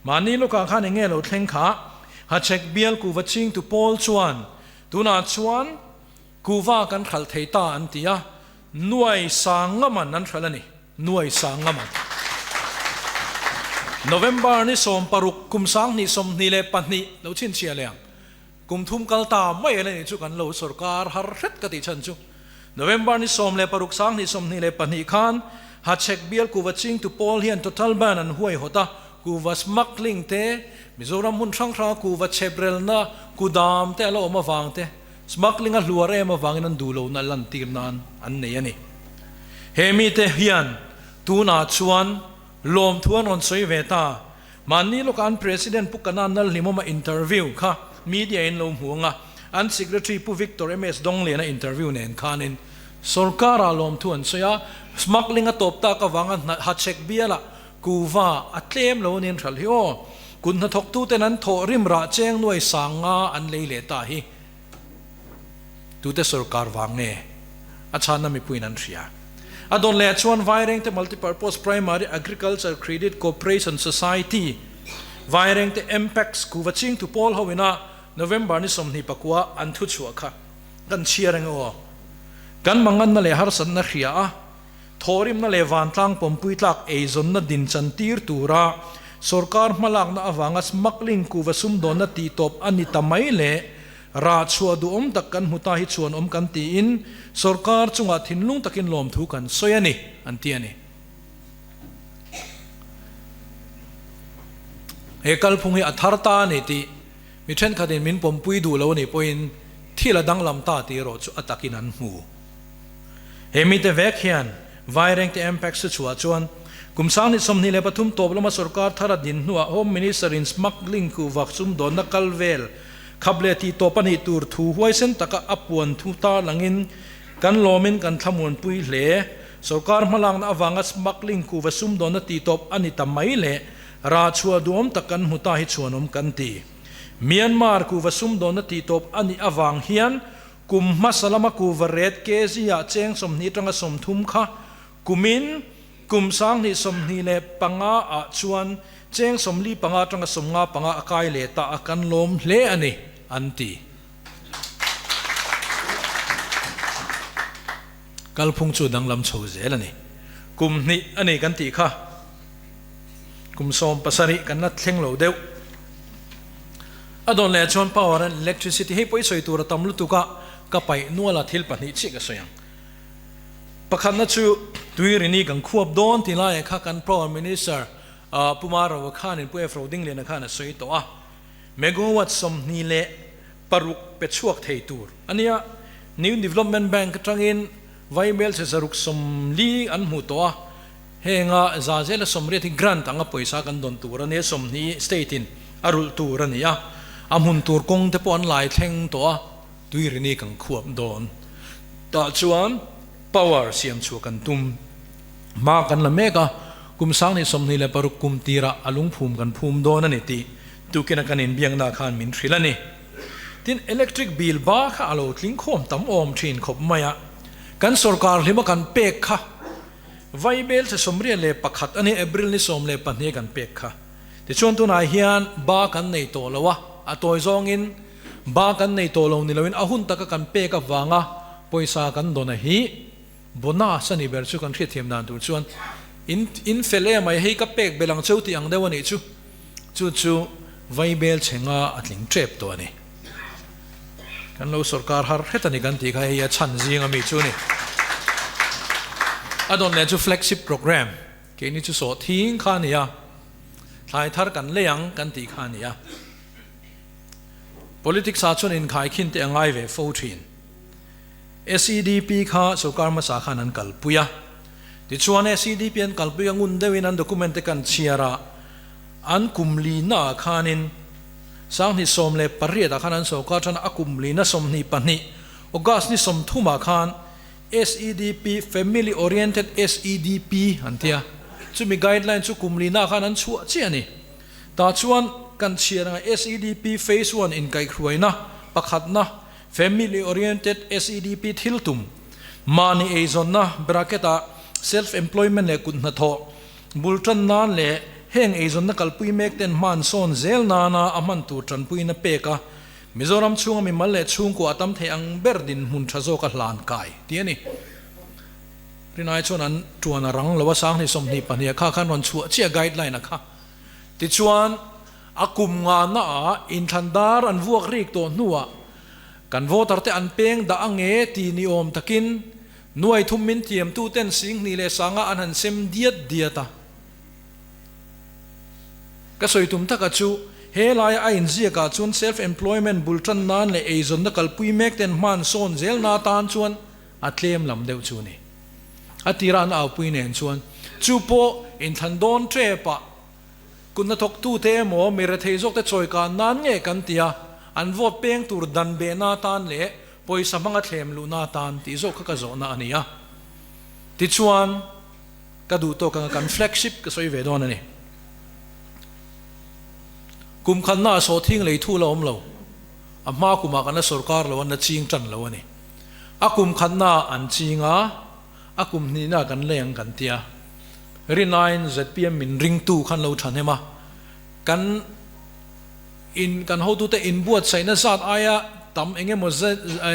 Mahni lawkah khan eng nge lo thleng kha? Hachhek bial kuhva chingtu pawl chuan tunah chuan kuhva kan hralh thei ta an ti a, nuai sang ngaman an hralh a ni, nuai sang ngaman. November ni 16 kum 2022 lo chhinchhiah leh ang. Kum thum kal ta mai a la nih chu kan lo sorkar har hret ka tih chhan chu. November ni 16 2022 khan Hachhek bial kuhva chingtu pawl hian total ban an huaihawt a, kuhva smuggling te, Mizoram hmun hrang hranga kuhva chheprelna kudam te a la awm avang te, smuggling a hluar em avangin an duh lohna lantir nan an nei a ni. He mite hian tunah chuan lawmthu an rawn sawi ve ta. Mahni lawkah an President Pu Kanan Lalhlimawma interview kha media in lo hmu ang a, an Secretary Pu Victor MS Dongliana interview nen khanin sorkara lawmthu an sawi a, smuggling a tawp tak avanga Hachhek bialah kuva a tlem lo anian hralh hi aw, kut hnathawktuten an thawh rim rah cheng nuai sang nga an lei leh ta hi tute sorkar vang nge a chhanna mipuiin an hria. A dawn leh chuan Vairengte Multipurpose Primary Agriculture Credit Cooperation Society, Vairengte MPACS kuva chingtu pawl ho ina November ni 29 an thuchhuah kha kan chhiar eng aw. Kan manganna leh harsatna hria a, thawhrimna leh vantlang pawmpui tlak eizawnna din chantir tura sorkar hmalakna avanga smuggling kuva sumdawnna tihtawp a ni ta mai leh rah chhuah duhawm tak kan hmu ta hi chhuanawm kan tiin sorkar chungah thinlung takin lawmthu kan sawi a ni, an ti a ni. He kalphung hi a thar ta a ni tih mi thenkhatin min pawmpui duh lo a nih pawhin thil a danglam ta tih erawh chu a takin an hmu. He mite vek hian Vairengte Mpac su chhuah chuan kum 2023 tawp lama sorkar thar a din hnuah Home Minister in smuggling kuhvak sumdawnna kal vel khap leh tih tawp a nih tur thu huaisen taka a puan thu tarlangin kan lawmin kan thlamuanpui hle. Sorkar hmalakna avanga smuggling kuhva sumdawnna tih tawp a ni ta mai leh rah chhuah duhawm tak kan hmu ta hi chhuanawm kan ti. Myanmar kuhva sumdawnna tih tawp a nih avang hian Kum hmasa lama kuva ret kg ah cheng 20 atanga 30 kha kumin kum 2025 ah chuan cheng 45 atanga 55 a kai leh ta a kan lawm hle a ni, an ti. Kalphung chu danglam chho zel a ni. Kum hnih a ni kan tih kha kum 17 kan la thleng lo deuh. A dawn leh chuan power and electricity hei pawh i sawi tur a tam lutuk a, ka paih nual a thil pahnih chiah ka sawi ang. Pakhatna chu tui rini kan khuap dawn ti laiah kha kan power minister Pu Marawa khanin Pu Efro Dingliana khan a sawi tawh a, megawatt 26 pe chhuak thei tur a nia. New Development Bank atangin Vaibel chhe 140 an hmuh tawh a, Henga za zela 80 hi grant anga pawisa kan dawn tur a nia, 20 state in a rulh tur a ni a, a hmun tur kawng te pawh an lai thleng tawh a, tuirini kan khuap dawn. Tah chuan power siam chhuah kan tum hma kan la mek a, kum 2026 kum tirah a lungphum kan phum dawn a ni tih tukina kan inbiakna khan min hrilh a ni. Tin, electric bill ba kha a lo tling khawm tam awm thin khawp mai a, kan sorkar hlima kan pek kha, Vaibel che 81 a ni, April ni 12 kan pek kha. Tichuan tunah hian ba kan nei tawh lo a, a tawi zawngin ba kan nei tawh lo ni loin a hun taka kan pek avanga pawisa kan dawn a hi bonus a ni ber chu kan hriatthiam dan tur chuan in in fel em ai hei ka pek belh ang cheu tih ang deuh a nih chu. Chu chu Vaibel che nga a tling tep tawh a ni. Kan lo sorkar har hret a ni kan tih kha hei a chhan zing a mi chu a ni. A dawn leh chu flagship programme keini chu sawh thing kha a ni a, thlai thar kan lei ang kan tih kha a ni a. Politics ah chuan inkhai khin te a ngai ve fo thin. SEDP kha sorkar hmasa khan an kalpui a. Tichuan SEDP an kalpui a ngun deuhin an document te kan chhiar a, An kum lina ah khanin 2018 ah khan an sorkar tan a, a kum lina 22 August ni 30 ah khan SEDP, Family Oriented SEDP, an ti a, chumi guideline chu kum lina ah khan an chhuah chiah a ni. Tah chuan kan chhiar anga SEDP Phase One inkaihhruaina pakhatna Family Oriented SEDP thil tum, mahni eizawnna bracket ah Self Employment leh kut hnathawh, Bul tan nan leh heng eizawnna kalpui mek ten hman sawn zel nana a hman tur tanpuina pek a, Mizoram chhunga mimal leh chhungkua a tam thei ang ber dinhmun tha zawk a hlan kai tih a ni. Rinai chuan an tuan a rang lo a, 2022 a kha khan rawn chhuah chiah guideline a kha. Tichuan, a kum ngana ah inthlan dar an vuak rik tawh hnuah kan voter te an peng dah ange ti ni awm takin Nuai thum min tiamtu ten 2000 an han sem diat diat a. Ka sawi tum taka chu, he laia a inziak ah chuan self employment bul tan nan leh eizawnna kalpui mek ten hman sawn zel na tan chuan a tlem lam deuh chu a ni. A tira an aupui nen chuan chu pawh inthlan dawn tep ah kut hnathawktu te emaw mi rethei zawk te chawi kan nan nge kan ti a, an vote peng tur dan beh na tan leh Pawisa hmanga thlem luhna atan tih zawk kha ka zawhna a ni a. Tichuan, ka duh tawk anga kan flagship ka sawi ve dawn a ni. Kum khatna ah sawhthing lei thu la awm lo. A hma kumah kan la sorkar lo a, na ching tan lo a ni. A kum khatna ah an ching a, A kum hnihna kan lei ang kan tia. Rinaiin zpm min ringtu khan lo thahnem a, kan in kan hotute inbuatsaihna zat aia tam engemaw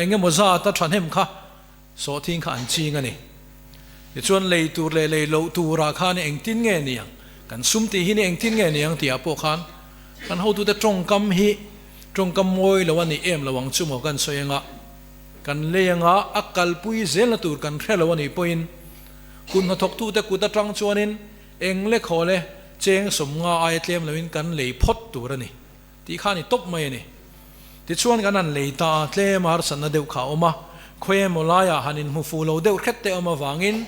engemaw zata thahnem kha sawhthing kha an ching a ni. Tichuan lei tur leh lei loh turah khan engtin nge ni ang, kan sum tih hi ni engtin nge ni ang tihah pawh khan kan hotute tawngkam hi tawngkam mawi lo a ni em lo ang chu maw kan sawi anga kan lei anga a kalpui zelna tur kan hre lo a nih pawhin kut hnathawktute kut atang chuanin eng le khaw le cheng sawmnga aia tlem loin kan lei phawt tur a ni tih kha a ni tawp mai a ni. Tichuan kan han lei ta a, tlem a harsatna deuh kha a awm a, khawi emaw laiah han inhmu fuh lo deuh hret te awm avangin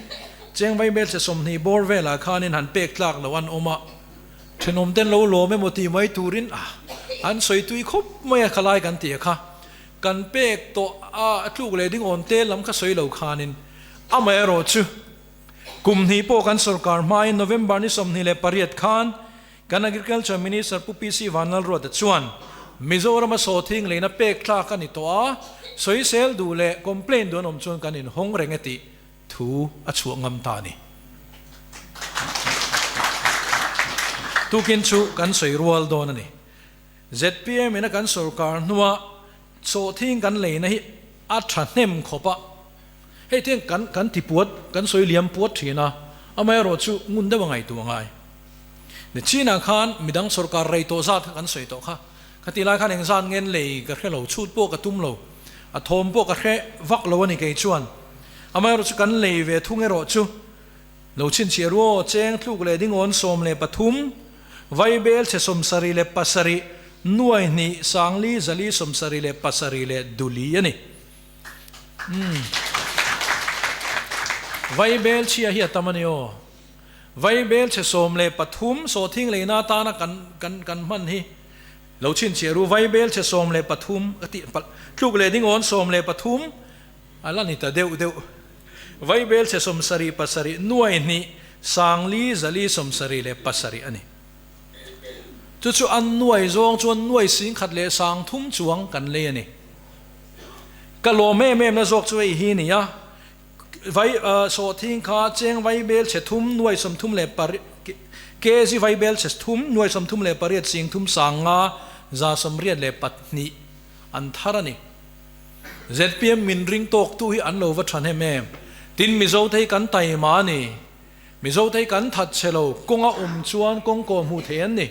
cheng vaibelchhe 20 bawr velah khanin han pek tlak loh an awm a, thenawm ten lo lawm emaw tih mai turin a an sawi tui khawp mai a, khalai kan tih a kha kan pek tawh a tluk leh ding awn te lam kha sawi lo khanin amaherawh chu kum hnih pawh kan sorkar hmain November ni 28 khan Kan Agriculture Minister Pu PC Vanlalruata chuan Mizorama sawthing leina pek tlak a ni tawh a, sawisel duh leh complaint duh an awm chuan kan inhawng reng e tih thu a chhuah ngam ta a ni. Tukin chu kan sawi rual dawn a ni. Zpm ina kan sorkar hnua sawhthing kan leina hi a thahnem khawp a, hei te kan kan ti puat, kan sawi liam puat thin a, amaherawh chu ngun deuh a ngaihtuah ngai. Ni chinah khan midang sorkar rei tawh zat kha kan sawi tawh kha, khati lai khan engzat ngen lei ka hre lo, chhut pawh ka tum lo, a thawm pawh ka hre vak lo a ni kei chuan. Amaherawh chu kan lei ve thung erawh chu lo chhinchhiah ru aw, cheng tluk leh dingawn 13, vaibel chhe 77, nuai hnih sangli zali 77 leh duli a ni. Umm. Vaibel chhia hi a tam a ni aw. Vaibel chhe 13 sawhthing leina atana kan kan kan hman hi lo chhinchhiah ru. Vaibel chhe 13 ka tih palh tluk leh dingawn 13 a la ni ta deuh deuh. Vaibel chhe 77 nuai hnih sangli zali 77 a ni. Chu chu an nuai zawng chuan nuai singkhat leh 3000 chuang kan lei a ni. Ka lawm em em na zawk chu hei hi a ni a, vai sawhthing kha cheng vai bel chhe thum nuai 30 leh pariat kg vai bel chhe thum nuai 38 singthum 500 182 an thar a ni. Zpm min ring tawk tu hi an lo va tha hnem em. Tin Mizo te hi kan taima a ni. Mizo te hi kan that chhe lo, kawnga awm chuan kawng kawh hmuh theih an ni.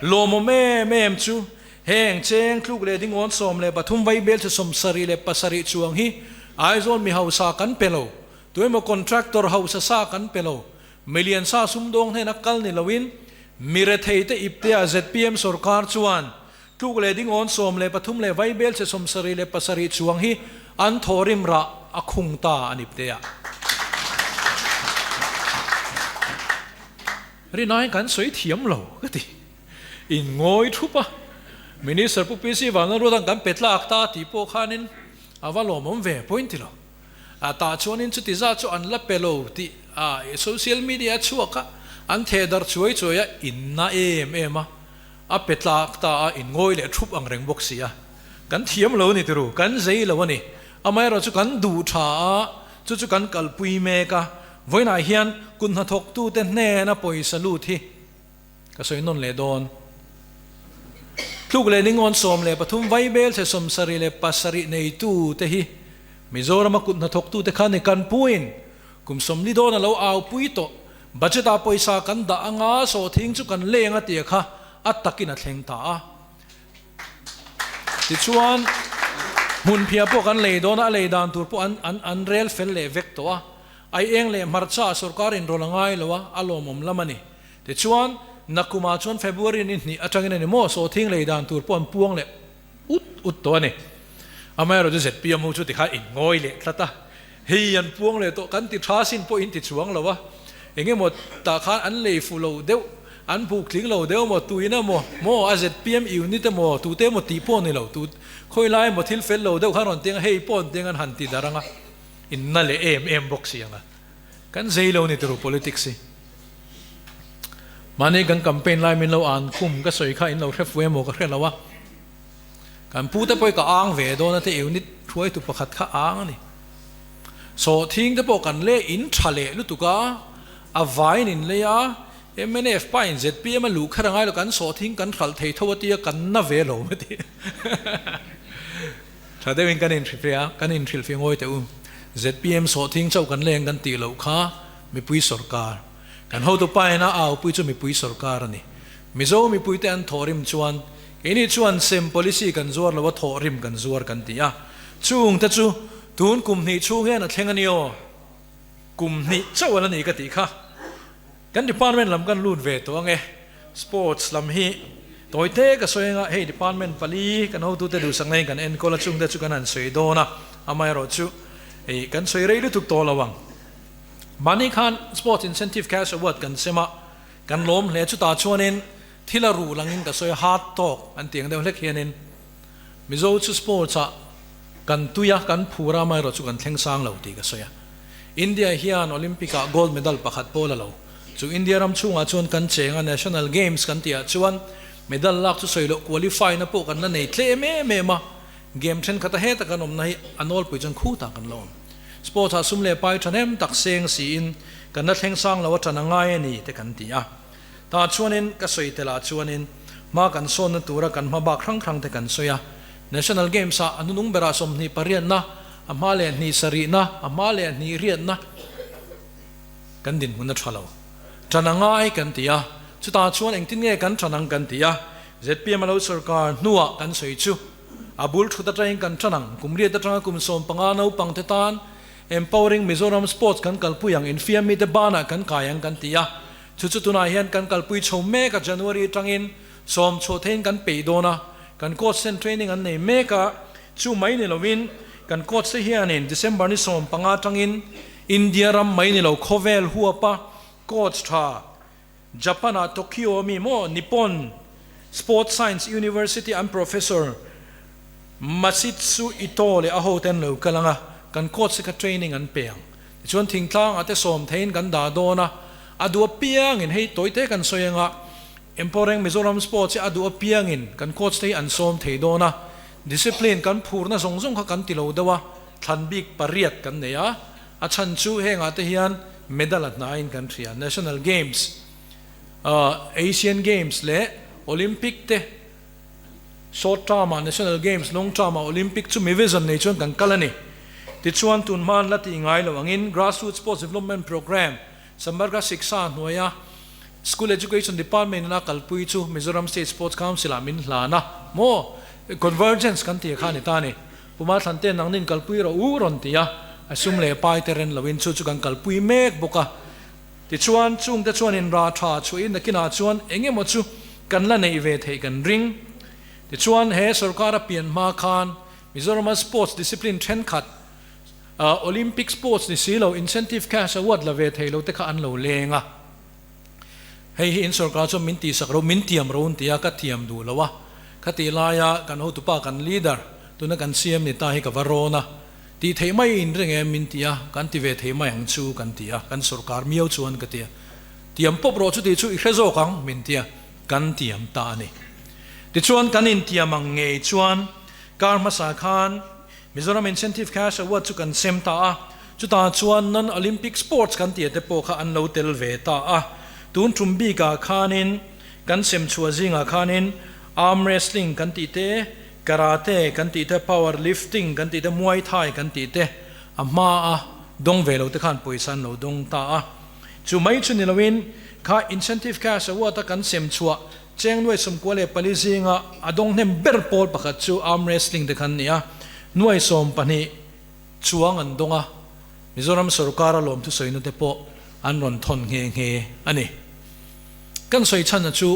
Lawmawm em em chu heng cheng tluk leh dingawn 13 vaibel chu 77 chuang hi Aizawl mi hausa kan pe lo, tuemaw contractor hausa sa kan pe lo, milian sa sumdawng hnena kal ni loin mi retheite iptea zpm sorkar chuan tluk leh dingawn 13 leh vaibel che 77 chuang hi an thawhrim rah a khung ta an iptea. Rinaiin kan sawi thiam lo ka ti. In ngawi thup a, Minister Pu PC Vanlalruata'n kan pe tlak ta tih pawh khanin a va lawmawm ve point ti lo. A tah chuanin chuti zat chu an la pe lo tih a social media a chhuak a, an theh darh chuai chuai a, in na em em a, a pe tlak ta a, in ngawi leh thup ang reng bawk si a. Kan thiam lo a ni tiru, kan zei lo a ni. Amaherawh chu kan duh tha a, chu chu kan kalpui mek a, Vawiinah hian kut hnathawktute hnena pawisa lut hi ka sawi nawn leh dawn. Tluk leh ningawn 13 vaibel chhe 77 neitute hi Mizorama kut hnathawktute kha ni kan puin kum 40 dawn a lo aupui tawh. Budget-ah pawisa kan dah anga sawhthing chu kan leng a tia kha a takin a thleng ta a. Tichuan, hmunphiah pawh kan lei dawn a, a lei dan tur pawh an an an rel fel leh vek tawh a. Ai eng leh hmarcha ah sorkar inrawlh a ngai lo a, a lawmawm lam a ni. Tichuan, nakumah chuan February ni hnih atangin a ni maw, sawhthing lei dan tur pawh an puang leh ut ut tawh a ni. Amaherawh chu zpm ho chu tikha inngawi leh tlat a, hei an puang leh tawh, kan ti tha sin pawh in ti chuang lo a, eng emaw tah khan an lei fuh lo deuh, an buk tling lo deuh emaw, tuin emaw, maw a zpm unit emaw, tute emaw tih pawh ni lo, tu khawi lai emaw thil fel lo deuh khan rawn tiang a, hei pawh an tiang an han ti darh ang a, in na leh em em bawk si ang a, kan zei lo ni turu politics hi. Mahni kan campaign lai min lo an khum ka sawi kha in lo hre fu emaw ka hre lo a. Kan pute pawh hi ka ang ve dawn a te unit hruaitu pakhat kha ang a ni. Sawhthing te pawh kan leh in tha leh lutuk a, a vaiin in lei a, mnf pa in zpm a luh kher a ngai lo, kan sawhthing kan hralh thei tho a tia kan na ve lo a ti. Tha deuhin kan inhrilhfiah a, kan inhrilhfiah ngawi teh u. Zpm sawhthing chauh kan leng kan tih loh kha mipui sawrkar. Kan hotu pa in a aupui chu mipui sawrkar a ni. Mizo mipuite an thawhrim chuan keini chuan sem policy kan zuar lo a thawhrim kan zuar kan ti a. Chung te chu tun kum hnih chhung hian a thleng a ni aw. Kum hnih chauh a la ni ka tih kha. Kan department lam kan lut ve tawh ange. Sports lam hi tawi te ka sawi anga hei department pali kan hotute duhsak naiin kan enkawl a chungte chu kan han sawi dawn a, amaherawhchu hei kan sawi rei lutuk tawh lo ang. Mahni khan Sports Incentive Cash Award kan sem a, kan lawm hle. Chutah chuanin thil a ruh langin ka sawi a, hard talk an tih ang deuh hlek hianin Mizo chu sports ah kan tui a, kan phur a, amaherawhchu kan thleng sang lo tih ka sawi a. India hian Olympic ah gold medal pakhat pawh la lo. Chu India ram chhungah chuan kan cheng a, National Games kan tihah chuan medal lak chu sawi loh qualify na pawh kan la nei tlem em em a, game thenkhat a heta kan awmna hi a nawlpui chuan khutah kan la awm. Sports ah sum leh pai thahnem tak seng siin kan la thleng sang lo a tan a ngai a ni te kan ti a. Tah chuanin ka sawi telah chuanin hma kan sawnna tura kan hma bak hrang hrang te kan sawi a. National Games ah a hnunung berah 28na, a hma leh hnih sarihna, a hma leh hnih riatna kan dinhmun a tha lo. Tan a ngai kan ti a, chutah chuan engtin nge kan tan ang kan ti a, zpm a lo sawrkar hnuah kan sawi chu a bul thut atangin kan tan ang, kum riat atanga kum 15 naupang te tan Empowering Mizoram Sports kan kalpui ang, infiam mite banah kan kai ang kan ti a, chu chu tunah hian kan kalpui chho mek a, January atangin sawm chhuah theiin kan peih dawn a, kan coach ten training an nei mek a, chu mai ni lovin kan coach te hianin December ni 15 atangin India ram mai ni lo khawvel huapa coach tha Japan ah Tokyo ami maw Nippon Sports Science University an Professor Masitsu Ito leh a hote an lo kal ang a, kan coach te kha training an pe ang. Tichuan thingtlang ah te sawm theiin kan dah dawn a, a duh apiangin hei tawite kan sawi ang a, Emporeng Mizoram Sports hi a duh apiangin kan coach te hi an sawm thei dawn a, discipline kan phurna zawng zawng kha kan ti lo deuh a, thlan bik pariat kan nei a, A chhan chu hengah te hian medal a hnaiin kan hria. National Games, Asian Games leh Olympic te short term ah National Games, long term ah Olympic chu mi vision nei chuan kan kal a ni. Tichuan tun hma an la tih ngai lo angin Grassroots Sports Development Programme, Samagra Shiksha hnuaia School Education Department ina kalpui chu Mizoram State Sports Council ah min hlan a maw? Convergence kan tih kha a ni ta a ni. Puma Thlante nangnin kalpui rawh u rawn ti a, a sum leh pai te ren loin chu chu kan kalpui mek bawk a. Tichuan, chungte chuan in rah tha chhuahin nakinah chuan eng emaw chu kan la neih ve theih kan ring. Tichuan, he sorkar a pian hma khan Mizorama sports discipline thenkhat, Olympic sports ni si lo, incentive cash award la ve thei lo te kha an lo leng a. Hei hi in sorkar chuan min tihsak ro, min tiam ro an ti a, ka tiam duh lo a. Khatih laia kan hotupa kan leader, tuna kan CM ni ta hi ka va rawn a, tih theih mai in ring em min ti a, kan ti ve thei mai ang chu kan ti a, kan sorkar miau chuan ka ti a. Tiam pawp rawh chuti chu i hre zawk ang min ti a, kan tiam ta a ni. Tichuan kan intiam ang ngei chuan kar hmasa khan Mizoram Incentive Cash Award chu kan sem ta a, chutah chuan non-Olympic sports kan tih te pawh kha an lo tel ve ta a. Tun tum bikah khanin kan sem chhuah zingah khanin arm wrestling kan tih te, karate kan tih te, power lifting kan tih te, muay thai kan tih te a hma a dawng ve lo te khan pawisa an lo dawng ta a. Chu mai chu ni loin kha Incentive Cash Award a kan sem chhuah Cheng nuai 94 zinga a dawng hnem ber pawl pakhat chu arm wrestling te khan ni a, nuai 12 chuang an dawng a, Mizoram sorkara lawmthu sawina te pawh an rawn thawn nghe nghe a ni. Kan sawi chhan a chu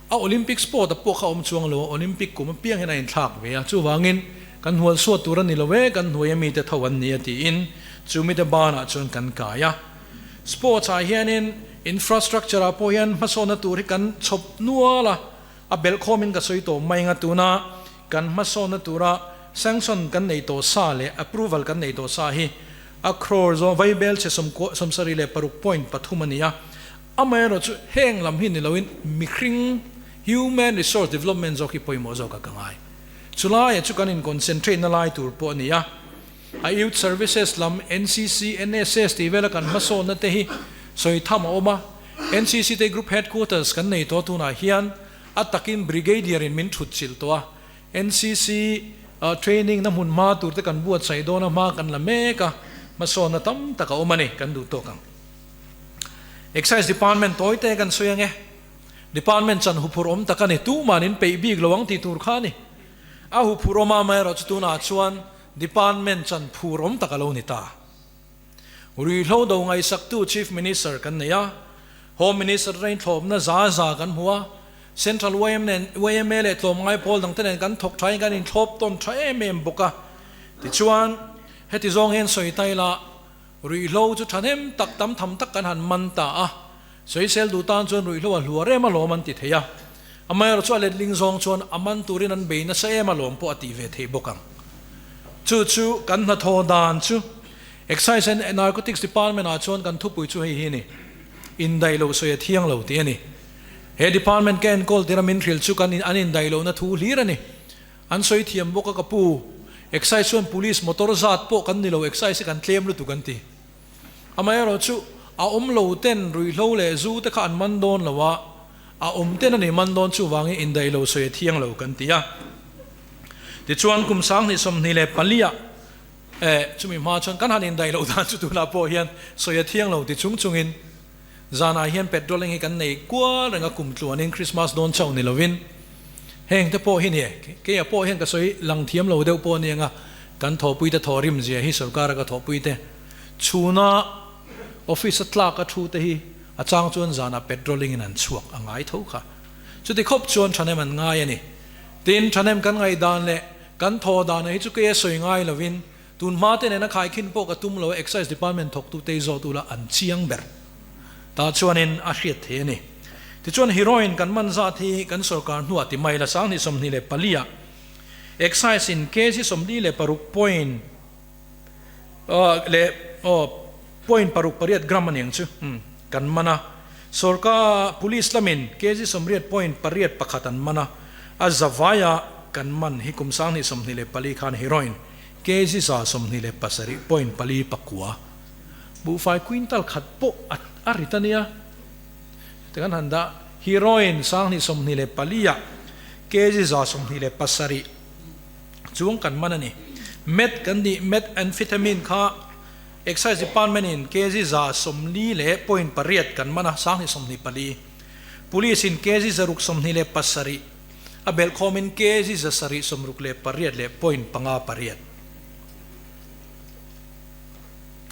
a Olympic sport a pawh kha awm chuang lo a, Olympic kum apiang hian a inthlak ve a, chuvangin kan hnual suat tur a ni lo e, kan hnuai ami te tho an ni a tiin chu mite banah chuan kan kai a. Sports ah hianin infrastructure ah pawh hian hmasawnna tur hi kan chhawp nual a, a belh khawmin ka sawi tawh mai anga tuna kan hmasawnna tura sanction kan nei tawh sa leh approval kan nei tawh sa hi a crore zawng vaibel chhe 76.3 a ni a, amaherawh chu heng lam hi ni loin mihring human resource development zawk hi pawimawh zawk a ka ngai. Chulaiah chu kan in concentrate na lai tur pawh a ni a. A Youth Services lam NCC, NSS tih vela kan hmasawnna te hi sawi tham a awm a. NCC te Group Headquarters kan nei tawh tunah hian a takin Brigadier in min thut chilh tawh a. NCC training na hmun hma tur te kan buatsaih dawn a, hma kan la mek a, hmasawnna tam tak a awm a ni, kan duh tawk ang. Excise Department tawi te kan sawi ang e. Department chan huphurh awm tak a ni, tuman in peih bik lo ang tih tur kha a ni. A huphurh awm a, amaherawhchu tunah chuan Department chan phur awm tak a lo ni ta. Ruihhlo do ngaihsaktu Chief Minister kan nei a, Home Minister train thlawpna za za kan hmu a, Central yma nen yma leh tlawmngai pawl dangte nen kan thawk thain kan inthlawp tawn tha em em bawk a. Tichuan, heti zawng hian sawi ta ila, ruihhlo chu thahnem tak tam tham tak kan han man ta a, sawisel duh tan chuan ruihhlo a hluar em alawm an ti thei a. Amaherawhchu chu a letling zawng chuan a man turin an bei nasa em alawm pawh a tih ve theih bawk ang. Chu chu kan hnathawh dan chu Excise and Narcotics Department ah chuan kan thupui chu hei hi a ni, Indaih loh sawi a thiang lo tih a ni. He department ka enkawl tir a min hrilh chu kan an indaih lohna thu hlir a ni. An sawi thiam bawk a ka pu, Excise chuan police motor zat pawh kan ni lo, Excise hi kan tlem lutuk an ti. Amaherawhchu a awm lo ten ruihhlo leh zu te kha an man dawn lo a, a awm ten a ni man dawn chuvangin indaih lo sawi a thiang lo kan ti a. Tichuan kum 2024 ah eh chumi hma chuan kan han indaih loh dan chu tunah pawh hian sawi a thiang lo ti chung chungin zanah hian patrolling hi kan nei kual reng a kum tluanin Christmas dawn chauh ni lovin heng te pawh hi ni keia pawh hian ka sawi lang thiam lo deuh pawh a ni anga kan thawhpuite thawhrim zia hi sorkara ka thawhpuite chhuna office a tlak a thu te hi a chang chuan zanah patrolling in an chhuak a ngai tho kha. Chuti khawp chuan thahnem an ngai a ni. Tin, thahnem kan ngaihdan leh kan thaw dan hi chu kei a sawi ngai lovin tun hma te nena khaikhin pawh ka tum lo a, Excise Department thawktu te zawh tu lah an chiang ber ta chuanin a hriat thei a ni. Tichuan heroin kan man zat hi kan sorkar hnuah ti mai la 2024 ah Excise in kg 46 point leh point paruk pariat gram a niang chu kan man a, sorkar police lamin kg 80 point pariat pakhat an man a, a zavaia kan man hi kum 2024 khan heroin kg 127 point pali pakua buhfai quintal khat pawh a rit a nia. Ti kan han dah heroin 2024 ah kg 127 Chuang kan man a ni. Meth kan nih Methamphetamine kha Excise Department in kg 140 leh point pariat kan man a, 2024. Police in kg 627 a belh khawmin kg 768 leh point panga pariat.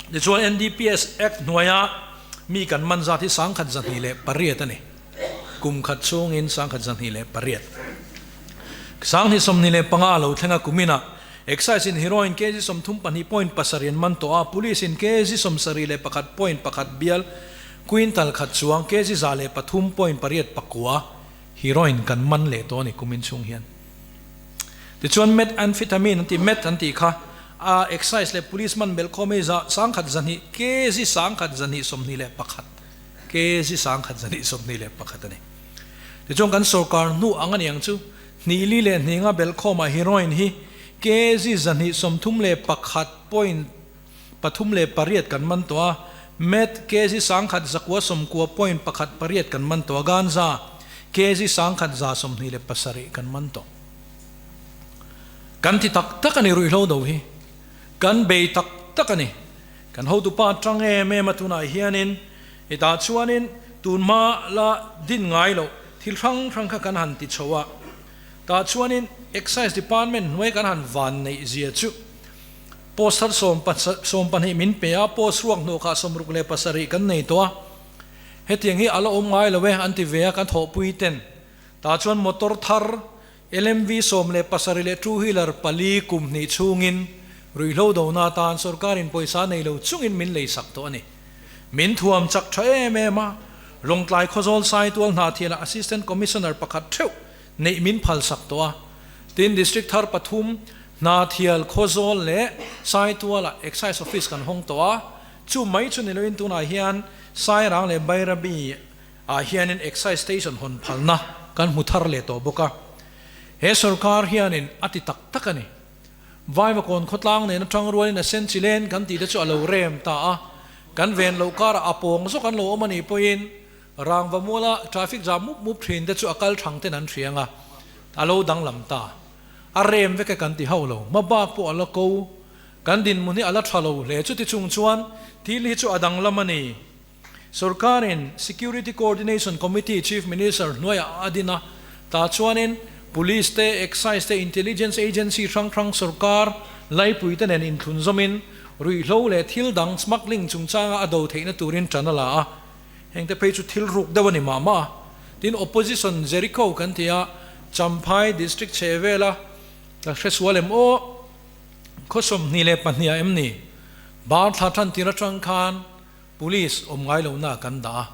Tichuan NDPS Act hnuaia mi kan man zat hi 1,208 a ni. Kum khat chhungin 1,208. 2025 a lo thleng a kuminah Excise in heroin kg 32 point pasarih an man tawh a, Police in kg 71 point pakhat bial quintal khat chuang kg 103 point pariat pakua heroin kan man leh tawh a ni kumin chhung hian. Tichuan methamphetamine an tih, meth an tih kha a Excise leh Police man belh khawm hi za 1,200 kg 1,221 kg 1,221 a ni. Tichuan kan sorkar hnu ang a ni ang chu, hnih li leh hnih nga belh khawmah heroin hi kg 231 point pathum leh pariat kan man tawh a, meth kg 1,990 point pakhat pariat kan man tawh a, ganja kg 1,127 kan man tawh. Kan ti tak tak a ni ruihhlo do hi, kan bei tak tak a ni. Kan hotupa atang em em a tunah hianin hetah chuanin tun hma la din ngai loh thil hrang hrang kha kan han ti chho a, tah chuanin Excise Department hnuai kan han van neih zia chu post thar 12 min pe a, post ruak hnuh kha 67 kan nei tawh a, hetiang hi a la awm ngai lo e an ti ve a kan thawhpui ten tah chuan motor thar LMV 17 leh two wheeler pali kum hnih chhungin ruihhlo dona atan sorkarin pawisa nei lo chungin min lei sak tawh a ni. Min thuam chak tha em em a, Lawngtlai Khawzawl Saitual Hnahthialah Assistant Commissioner pakhat theuh neih min phal sak tawh a. Tin, District thar pathum Hnahthial Khawzawl leh Saitualah Excise Office kan hawng tawh a, chu mai chu ni loin tunah hian Sairang leh Bairabi ah hianin Excise Station hawn phalna kan hmu thar leh tawh bawk a, he sorkar hianin a ti tak tak a ni. Vaivakawn khawtlang nen atang rualin a sen chi len kan tih te chu a lo rem ta a, kan ven loh karah a pawng zawk an lo awm a nih pawhin rangva muala traffic jam mup mup thin te chu a kal thang ten an hriang a, a lo danglam ta. A rem vek e kan ti hauh lo, hmabak pawh a la ko. Kan dinhmun hi a la tha lo hle, chuti chung chuan thil hi chu a danglam a ni. Sorkarin Security Coordination Committee Chief Minister hnuaiah a din a, tah chuanin Police te, Excise te, Intelligence Agency hrang hrang sorkar laipuite nen inthlun zawmin ruihhlo leh thil dang smuggling chungchanga a do theihna turin tan a la a. Hengte phei chu thil ruk deuh a ni mah mah a. Tin, Opposition Jericho kan ti a, Champhai District chhe vela ka hresual em aw, khaw 22 ah em ni? Bar thla tan tir atang khan Police awm ngai lohna kan dah a.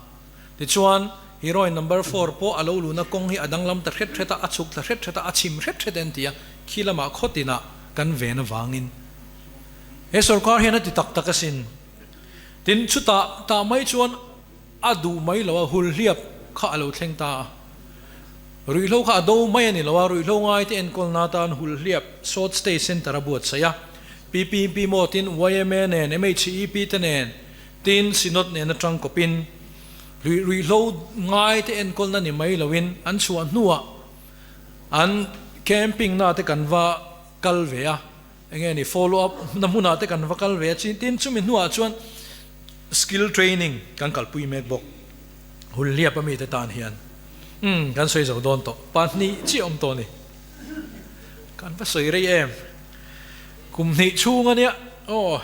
Tichuan, heroine number four pawh a lo luhna kawng hi a danglam ta hret hret a, a chhuk ta hret hret a, a chim hret hret en ti a, khi lamah khaw tinah kan ven avangin he sorkar hian a ti tak tak asin. Tin, chutah tah mai chuan a duh mai lo a, hulhliap kha a lo thleng ta a. Ruihhlo kha a do mai a ni lo a, ruihhlo ngaite enkawlna atan hulhliap short stay centre a buatsaih a. PPP maw tin yma nen, MHEP te nen, tin Synod nen atang kawpin ruihhlo ngaite enkawlna ni mai loin an chhuah hnuah an camping na te kan va kal ve a, enge ni follow up na hmunah te kan va kal ve a, tin chumi hnuah chuan skill training kan kalpui mek bawk. Hulhliap ami te tan hian umm kan sawi zo dawn tawh, pahnih chiah awm tawh a ni. Kan va sawi rei em? Kum hnih chhung a nia aw.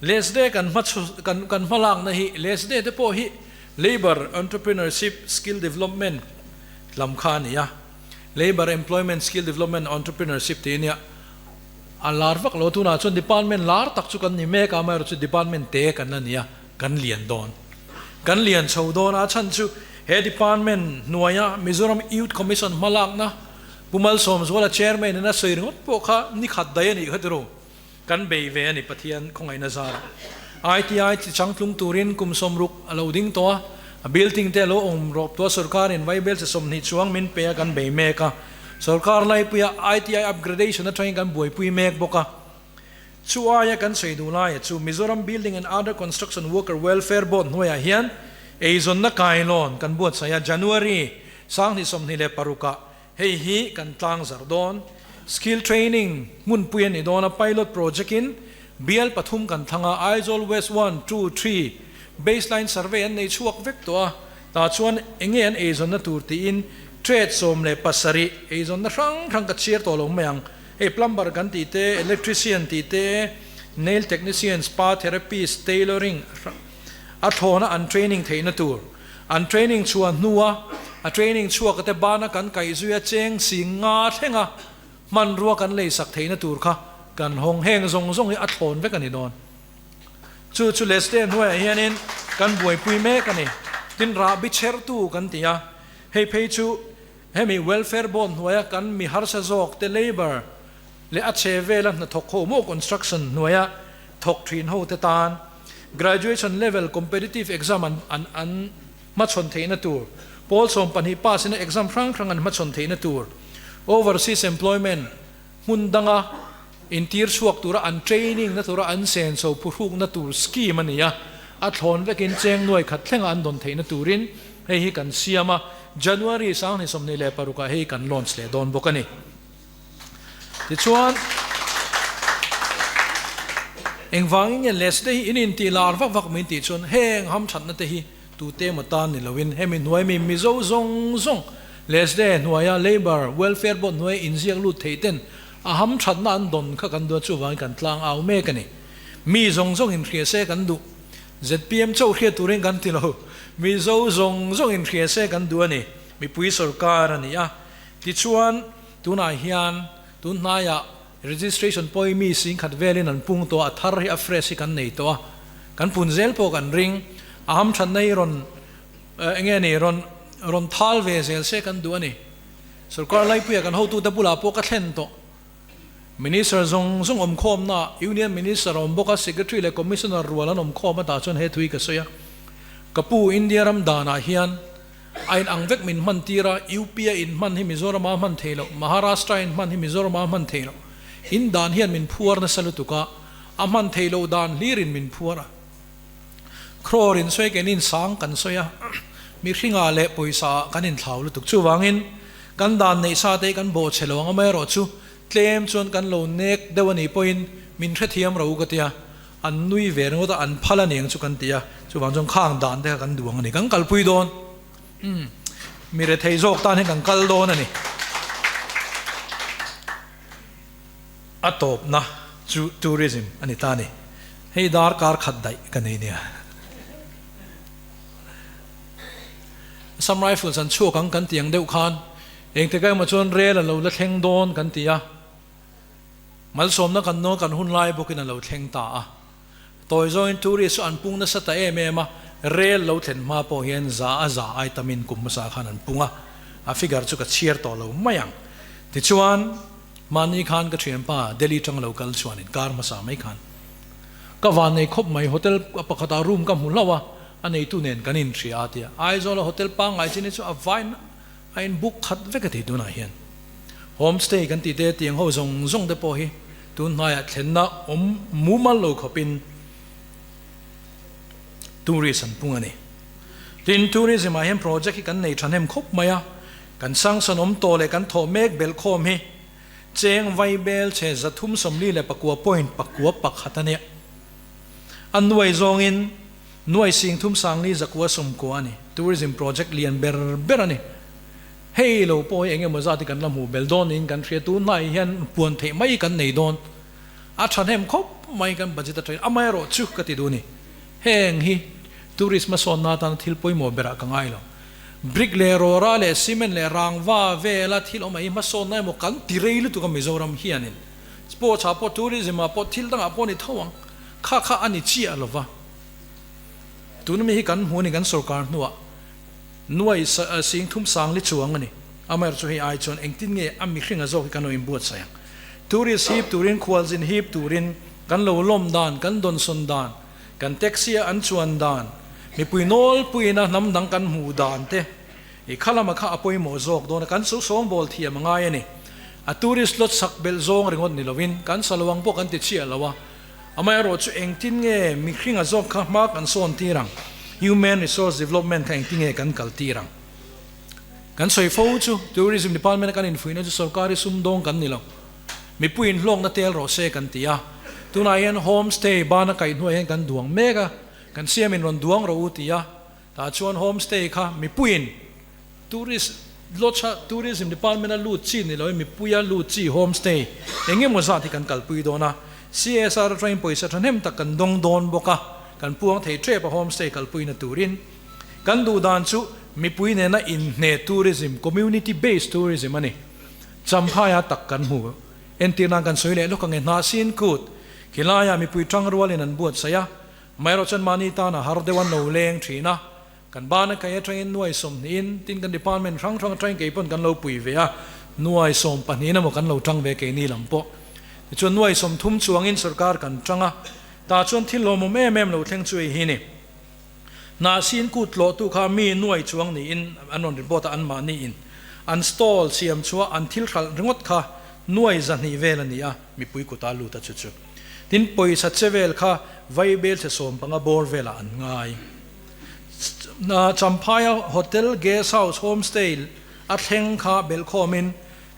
Lesde kan hma kan kan hma lakna hi Lesde te pawh hi Labour Entrepreneurship Skill Development lam kha a ni a. Labour Employment Skill Development Entrepreneurship tih a nia. A lar vak lo tunah chuan department lar tak chu kan ni mek a, amaherawhchu department te kan la ni a, kan lian dawn. Kan lian chho dawn a, a chhan chu he department hnuaia Mizoram Youth Commission hma lakna Pu Malsawmzuala Chairman in a sawi ringawt pawh kha ni khat daih a nih kha tiraw? Kan bei ve a ni Pathian khawngaihna zarah. ITI chi changtlung turin kum 60 a lo ding tawh a, a building te a lo awm rawp tawh a, sorkarin vaibel chi 20 chuang min pe a kan bei mek a, sorkar laipuia ITI upgradation atangin kan buaipui mek bawk a. Chu aia kan sawi duh laia chu Mizoram Building and Other Construction Worker Welfare Board hnuaiah hian eizawnna kailawn kan buatsaih a, January 2026 ah hei hi kan tlang zarh dawn. Skill training hmunpui a ni dawn a, pilot project in bial pathum kan thlang a, Aizawl West one, two, three baseline survey an nei chhuak vek tawh a, tah chuan enge an eizawnna tur tiin trade 17 eizawnna hrang hrang ka chhiar tawh lo mai ang. Hei plumber kan tih te, electrician tih te, nail technician, spa therapist, tailoring a thlawna an training theihna tur. An training chhuah hnua a training chhuak a te bana kan kaih zui a cheng sing nga thlenga hmanrua kan leisak theihna tur kha kan hawng. Heng zawng zawng hi a thlawn vek a ni dawn. Chu chu Leslie hnuaiah hianin kan buaipui mek a ni. Tin rahbi chhertu kan ti a, hei phei chu Hemi Welfare Board hnuaia kan mi harsa zawk te Labour leh a chhe vela hnathawk ho maw construction hnuaia thawk thin ho te tan Graduation level competitive exam an an an hmachhawn theihna tur, pawl 12 pass ina exam hrang hrang an hmachhawn theihna tur, Overseas employment hmun danga intir chhuak tura an training na tura an senso phuhrukna tur scheme a ni a, a thlawn vekin cheng nuai khat thlenga an dawn theihna turin hei hi kan siam a, January 2026 ah hei kan launch leh dawn bawk a ni. Tichuan, engvangin nge les te hi in intih lar vak vak min tih chuan heng hamthatna te hi tute emaw tan ni loin hemi hnuai mi Mizo zawng zawng les te hnuaia Labour Welfare Board hnuaia inziak lut thei ten A ham thatna an dawn kha kan duh a, chuvangin kan tlang au mek a ni. Mi zawng zawng inhria se kan duh. Zpm chauh hriat turin kan ti lo. Mizo zawng zawng inhria se kan duh a ni. Mipui sorkar a ni a. Tichuan, tunah hian tun hnaiah registration pawhin mi singkhat velin an pung tawh a, a thar hi a fresh hi kan nei tawh a. Kan pun zel pawh kan ring. A ham thatna hi rawn eng nge ni rawn rawn thal ve zel se kan duh a ni. Sorkar laipuia kan hotute bulah pawh ka thlen tawh. Minister zawng zawng awm khawmnaah Union Minister a awm bawk a, Secretary leh Commissioner rual an awm khawm a tah chuan he thui ka sawi a. Ka pu, India ram danah hian a inang vek min hman tir a, UP a inhman hi Mizoram a hman thei loh, Maharashtra a inhman hi Mizoram a hman thei loh. In dan hian min phuar nasa lutuk a, a hman theih loh dan hlirin min phuar a. Crore in sawi keinin sang kan sawi a, mihringah leh pawisa ah kan inthlau lutuk. Chuvangin kan dan neih sa te hi kan bawh chhe lo ang, amaherawhchu tlem chuan kan lo nek deuh a nih pawhin min hrethiam ro ka tia, an nui ve ringawt a, an phal a niang chu kan ti a, chuvang chuan khang dan te kha kan duh ang a ni, kan kalpui dawn. Umm, mi rethei zawk tan hian kan kal dawn a ni. A tawpna chu tourism a ni ta a ni. Hei darkar khat daih ka nei nia. Assam Rifles an chhuak ang kan ti ang deuh khan engtik emaw chuan rel a lo la thleng dawn kan ti a. Malsawmna kan nawn kan hun lai bawkin a lo thleng ta a. Tawi zawngin tourist chu an pung nasa ta em em a, rel lo thlen hma pawh hian za a za ai tamin kum hmasa khan an pung a, a figure chu ka chhiar tawh lo mai ang. Tichuan, mahni khan ka thianpa Delhi tang lo kal chuanin kar hmasa mai khan ka van nei khawp mai, hotel pakhatah room ka hmu hlauh a, a neitu nen kan inhria a tia, Aizawla hotel pangngai chin hi chu a vain a in book khat vek a ti tunah hian. Homestay kan tih te tiang ho zawng zawng te pawh hi tun hnaiah thlenna awm mumal lo khawpin tourist an pung a ni. Tin, tourism ah hian project hi kan nei thahnem khawp mai a, kan sanction awm tawh leh kan thawh mek belh khawm hi cheng vaibel chhe 349 point pakua pakhat a nia. A nuai zawngin nuai sing thum sangli zakua sawmkua a ni. Tourism project lian ber ber a ni. Hei lo pawh hi eng emaw zat hi kan la hmuh bel dawn niin kan hria. Tunhnai hian puan theih mai kan nei dawn. A thahnem khawp mai kan budget atangin amaherawh chu ka ti duh a ni. Heng hi tourist hmasawnna atana thil pawimawh berah ka ngai lo. Brick leh rawra leh cement leh rangva vela thil awm ah hi hmasawnna emaw kan ti rei lutuk a Mizoram hianin. Sports ah pawh tourism ah pawh thil dangah pawh a ni tho ang. Kha kha a ni chiah lo va. Tuna mi hi kan hmu a ni kan sorkar hnuah. Nuai sing thum sang li chuang a ni. Amaherawhchu chu hei ai chuan engtin nge a mihringa zawk hi kan lo inbuatsaih ang? Tourist hip turin, khualzin hip turin kan lo lawm dan, kan dawnsawn dan, kan taxi a an chuan dan, mipui nawlpuiin a hnam dang kan hmuh dan te i kha lama kha a pawimawh zawk dawn a, kan su sawngbawl thiam a ngai a ni. A tourist lot sak belh zawng ringawt ni lovin kan sa lo ang pawh kan ti chiah lo a. Amaherawhchu engtin nge mihringa zawk kha hma kan sawn tir ang? Human Resource Development kha engtin nge kan kal tir ang? Kan sawi fo chu Tourism Department a kan infuihna chu sorkari sumdawng kan ni lo. Mipuiin hlawkna tel rawh se kan ti a. Tunah hian Home Stay bana kaih hnuaiah hian kan duang mek a, kan siamin rawn duang rawh u ti a. Tah chuan Home Stay kha mipuiin Tourist Lodge a Tourism Department a lut chi ni loin mipuia lut chi Home Stay eng emaw zat hi kan kalpui dawn a, CSR atangin pawisa thahnem tak kan dawng dawn bawk a, kan puang thei tep a Home Stay kalpuina turin. Kan duh dan chu mipui nena inhne tourism, community based tourism a ni. Champhaia tak kan hmu. Entir nan kan sawi leh lawk ang e, Hnahsin Kut khilaiah mipui tangrualin an buatsaih a, amaherawh chuan mahni tana har deuh an lo leng thin a, Kan bana kei atangin nuai sawmhnihin, tin kan department hrang hrang atangin kei pawn kan lo pui ve a, nuai sawm pahnihin emaw kan lo tang ve keini lam pawh. Tichuan nuai 30 chuangin sorkar kan tang a, tah chuan thil lawmawm em em lo thleng chu ei hi ni. Hnahsin kut tlawhtu kha mi nuai chuang niin an rawn report a, anmahniin an stall siam chhuah an thil hralh ringawt kha nuai 200 vel a ni a, mipui kuta lut a chu chu. Tin pawisa che vel kha vaibel chhe 15 bawr velah an ngai. Champhaia Hotel, Guest House, Homestay a thleng kha belhkhawmin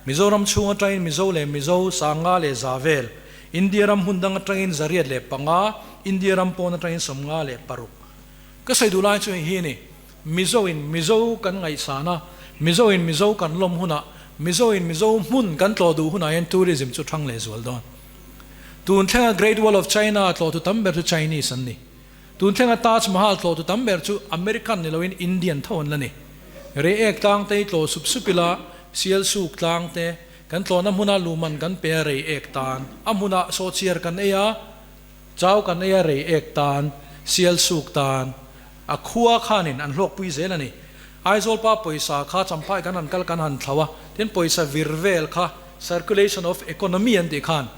Mizoram chhung atangin Mizo leh Mizo sanga leh za vel, India ram hmun dang atangin 105, India ram pawn atangin 56. Ka sawi duh lai chu hei hi a ni, Mizo in Mizo kan ngaihsan a, Mizo in Mizo kan lawm hunah, Mizo in Mizo hmun kan tlawh duh hunah hian tourism chu thang leh zual dawn. Tun thlenga Great Wall of China tlawhtu tam ber chu Chinese an ni. Tun thlenga Taj Mahal tlawhtu tam ber chu American ni loin Indian tho an la ni. Reiek tlang te hi tlawh sup sup ila, Sialsuk tlang te, kan tlawhna hmuna luman kan pe a reiek tan, a hmunah sawhchiar kan ei a, chau kan ei a reiek tan, Sialsuk tan, a khua khanin an hlawkpui zel a ni. Aizawl pa pawisa kha Champhai kan han kal kan han thlo a, tin pawisa vir vel kha circulation of economy an tih khan,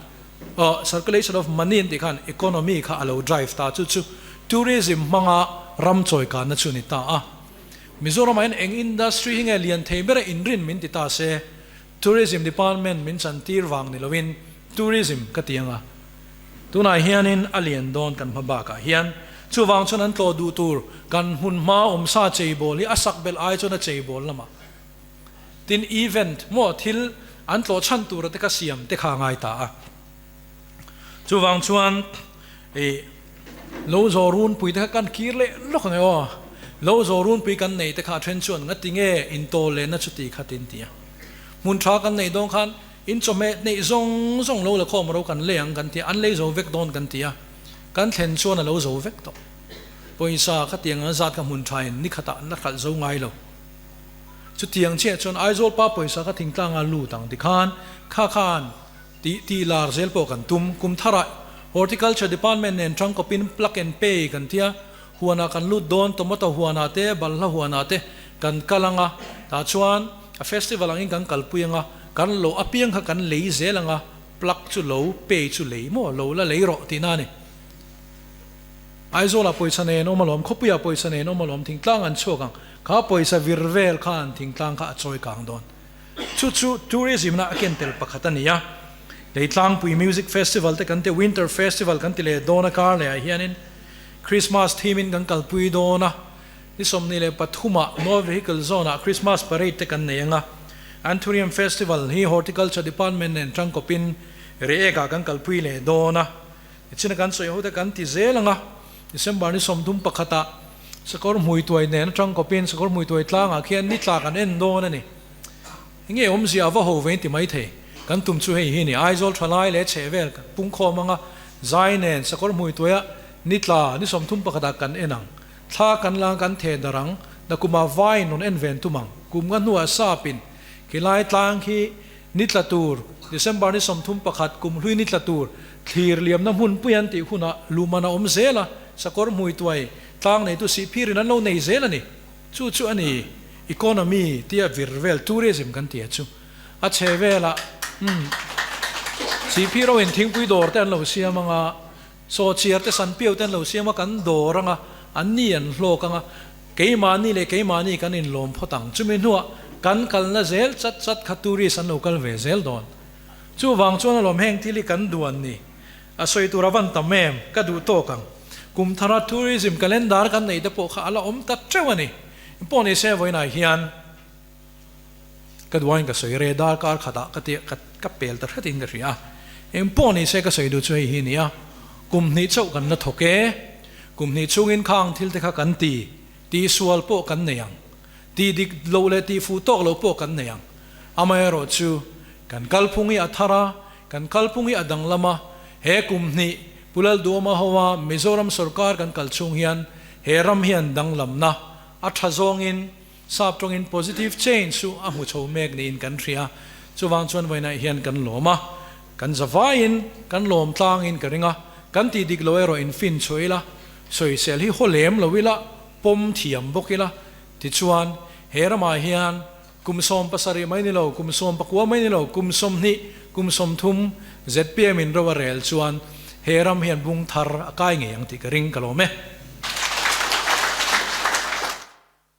Aw, circulation of money an tih khan economy kha a lo drive ta, chu chu tourism hmanga ram chawikanna chu a ni ta a. Mizoramah hian eng industry hi nge lian thei bera inrin min ti ta se, tourism department min chantir vang ni loin Tourism ka ti anga tunah hianin a lian dawn kan hma bakah hian chuvang chuan an tlawh duh tur kan hmun hma awmsa cheibawl hi a sak belh ai chuan a cheibawl lamah tin event maw thil an tlawh chhan tura te kha siam te kha a ngai ta a. Chuvang chuan ih lo zawh runpui te kha kan kir leh lawk ang e aw. Lo zawh runpui kan nei te kha a then chuan ngati nge intawl lehna chuti kha tin ti a. Hmun tha kan neih dawn khan in chawhmeh neih zawng zawng lo la khawm ro kan lei ang kan ti a, an lei zo vek dawn kan ti a. Kan thlen chuan a lo zo vek tawh. Pawisa kha tiang ang zat kha hmun tha in ni khatah an la hralh zo ngai lo. Chutiang chiah chuan Aizawl pa pawisa kha thingtlanga lut ang tikhan kha khan Tih tih lar zel pawh kan tum. Kum tharah Horticulture Department nen tangkawpin plug and pay kan tia, huanah kan lut dawn, tomato huanah te, balhla huanah te kan kal ang a, tah chuan a festival angin kan kalpui ang a, kan lo apiang kha kan lei zel ang a, plug chu lo, pay chu lei maw, lo la lei rawh tihna a ni. Aizawlah pawisa nen awm alawm, khawpuiah pawisa nen awm alawm, thingtlang an chhuak ang, kha pawisa vir vel khan thingtlang kha a chawi kang dawn. Chu chu tourism na a ken tel pakhat a ni a. Leitlangpui Music Festival te kan ti, Winter Festival kan ti leh dawn a kar leh ah hianin Christmas theme in kan kalpui dawn a. Ni 23 ah North Vehicle Zone ah Christmas Parade te kan nei ang a. Anthurium Festival hi Horticulture Department nen tangkawpin Reiek ah kan kalpui leh dawn a. Nichin a kan sawi ho te kan ti zel ang a. December ni 31 ah Sakawr hmuituai nen atang kawpin Sakawr hmuituai tlangah khian ni tla kan en dawn a ni. Enge awmzia a va ho vein ti maithei. Kan tum chu hei hi ni, Aizawl thalai leh chhehvel pungkhawm anga zai nen Sakawr hmuituaia ni tla ni 31 ah kan en ang. Thla kan la kan theh darh ang, nakumah vai rawn en ven tum ang. Kum nga hnuah sapin khilai tlang khi ni tla tur, December ni 31 kum hlui ni tla tur thlir liamna hmunpui an tih hunah luman a awm zel a, Sakawr hmuituai Tlang neitu sihphirin an lo nei zel a ni. Chu chu a ni, economy tia vir vel, tourism kan tia chu. A chhe velah umm sihphir ho in thingpui dawr te an lo siam ang a, sawhchiar te sanpiau te an lo siam a, kan dawr ang a, an ni an hlawk ang a, keimahni leh keimahni kan inlawm phawt ang. Chumi hnuah kan kalna zel chat chat kha tourist an lo kal ve zel dawn. Chuvang chuan alawm heng thil hi kan duan ni. A sawi tur a van tam em? Ka duh tawk ang. Kum thara tourism calendar kan neih te pawh kha a la awm ta teuh a ni. Pawh ni se vawiinah hian ka duain ka sawi re darkar khatah ka tia ka pel ta hretin ka hria a. Eng pawh ni se ka sawi duh chu hei hi a ni a, kum hnih chauh kan la thawk e. Kum hnih chhungin khang thil te kha kan ti, tihsual pawh kan nei ang. Tih dik loh leh tih fuh tawk loh pawh kan nei ang. Amaherawhchu kan kalphung hi a thar a, Kan kalphung hi a danglam a, he kum hnih Pu Lalduhawma hoa Mizoram sorkar kan kal chhung hian he ram hian danglamna a tha zawngin sap tawngin positive change chu a hmu chho mek niin kan hria. Chuvang chuan vawiinah hian kan lawm a, kan zavaiin kan lawm tlangin ka ring a, kan tih dik lo erawh in fin chhuah ila, sawisel hi haw lem lo ila, pawm thiam bawk ila, tichuan he ramah hian Kum 17 mai ni lo, kum 19 mai ni lo, kum 20, kum 30 zpm in ro a rel chuan he ram hian bung thar a kai ngei ang tih ka ring ka lawm e.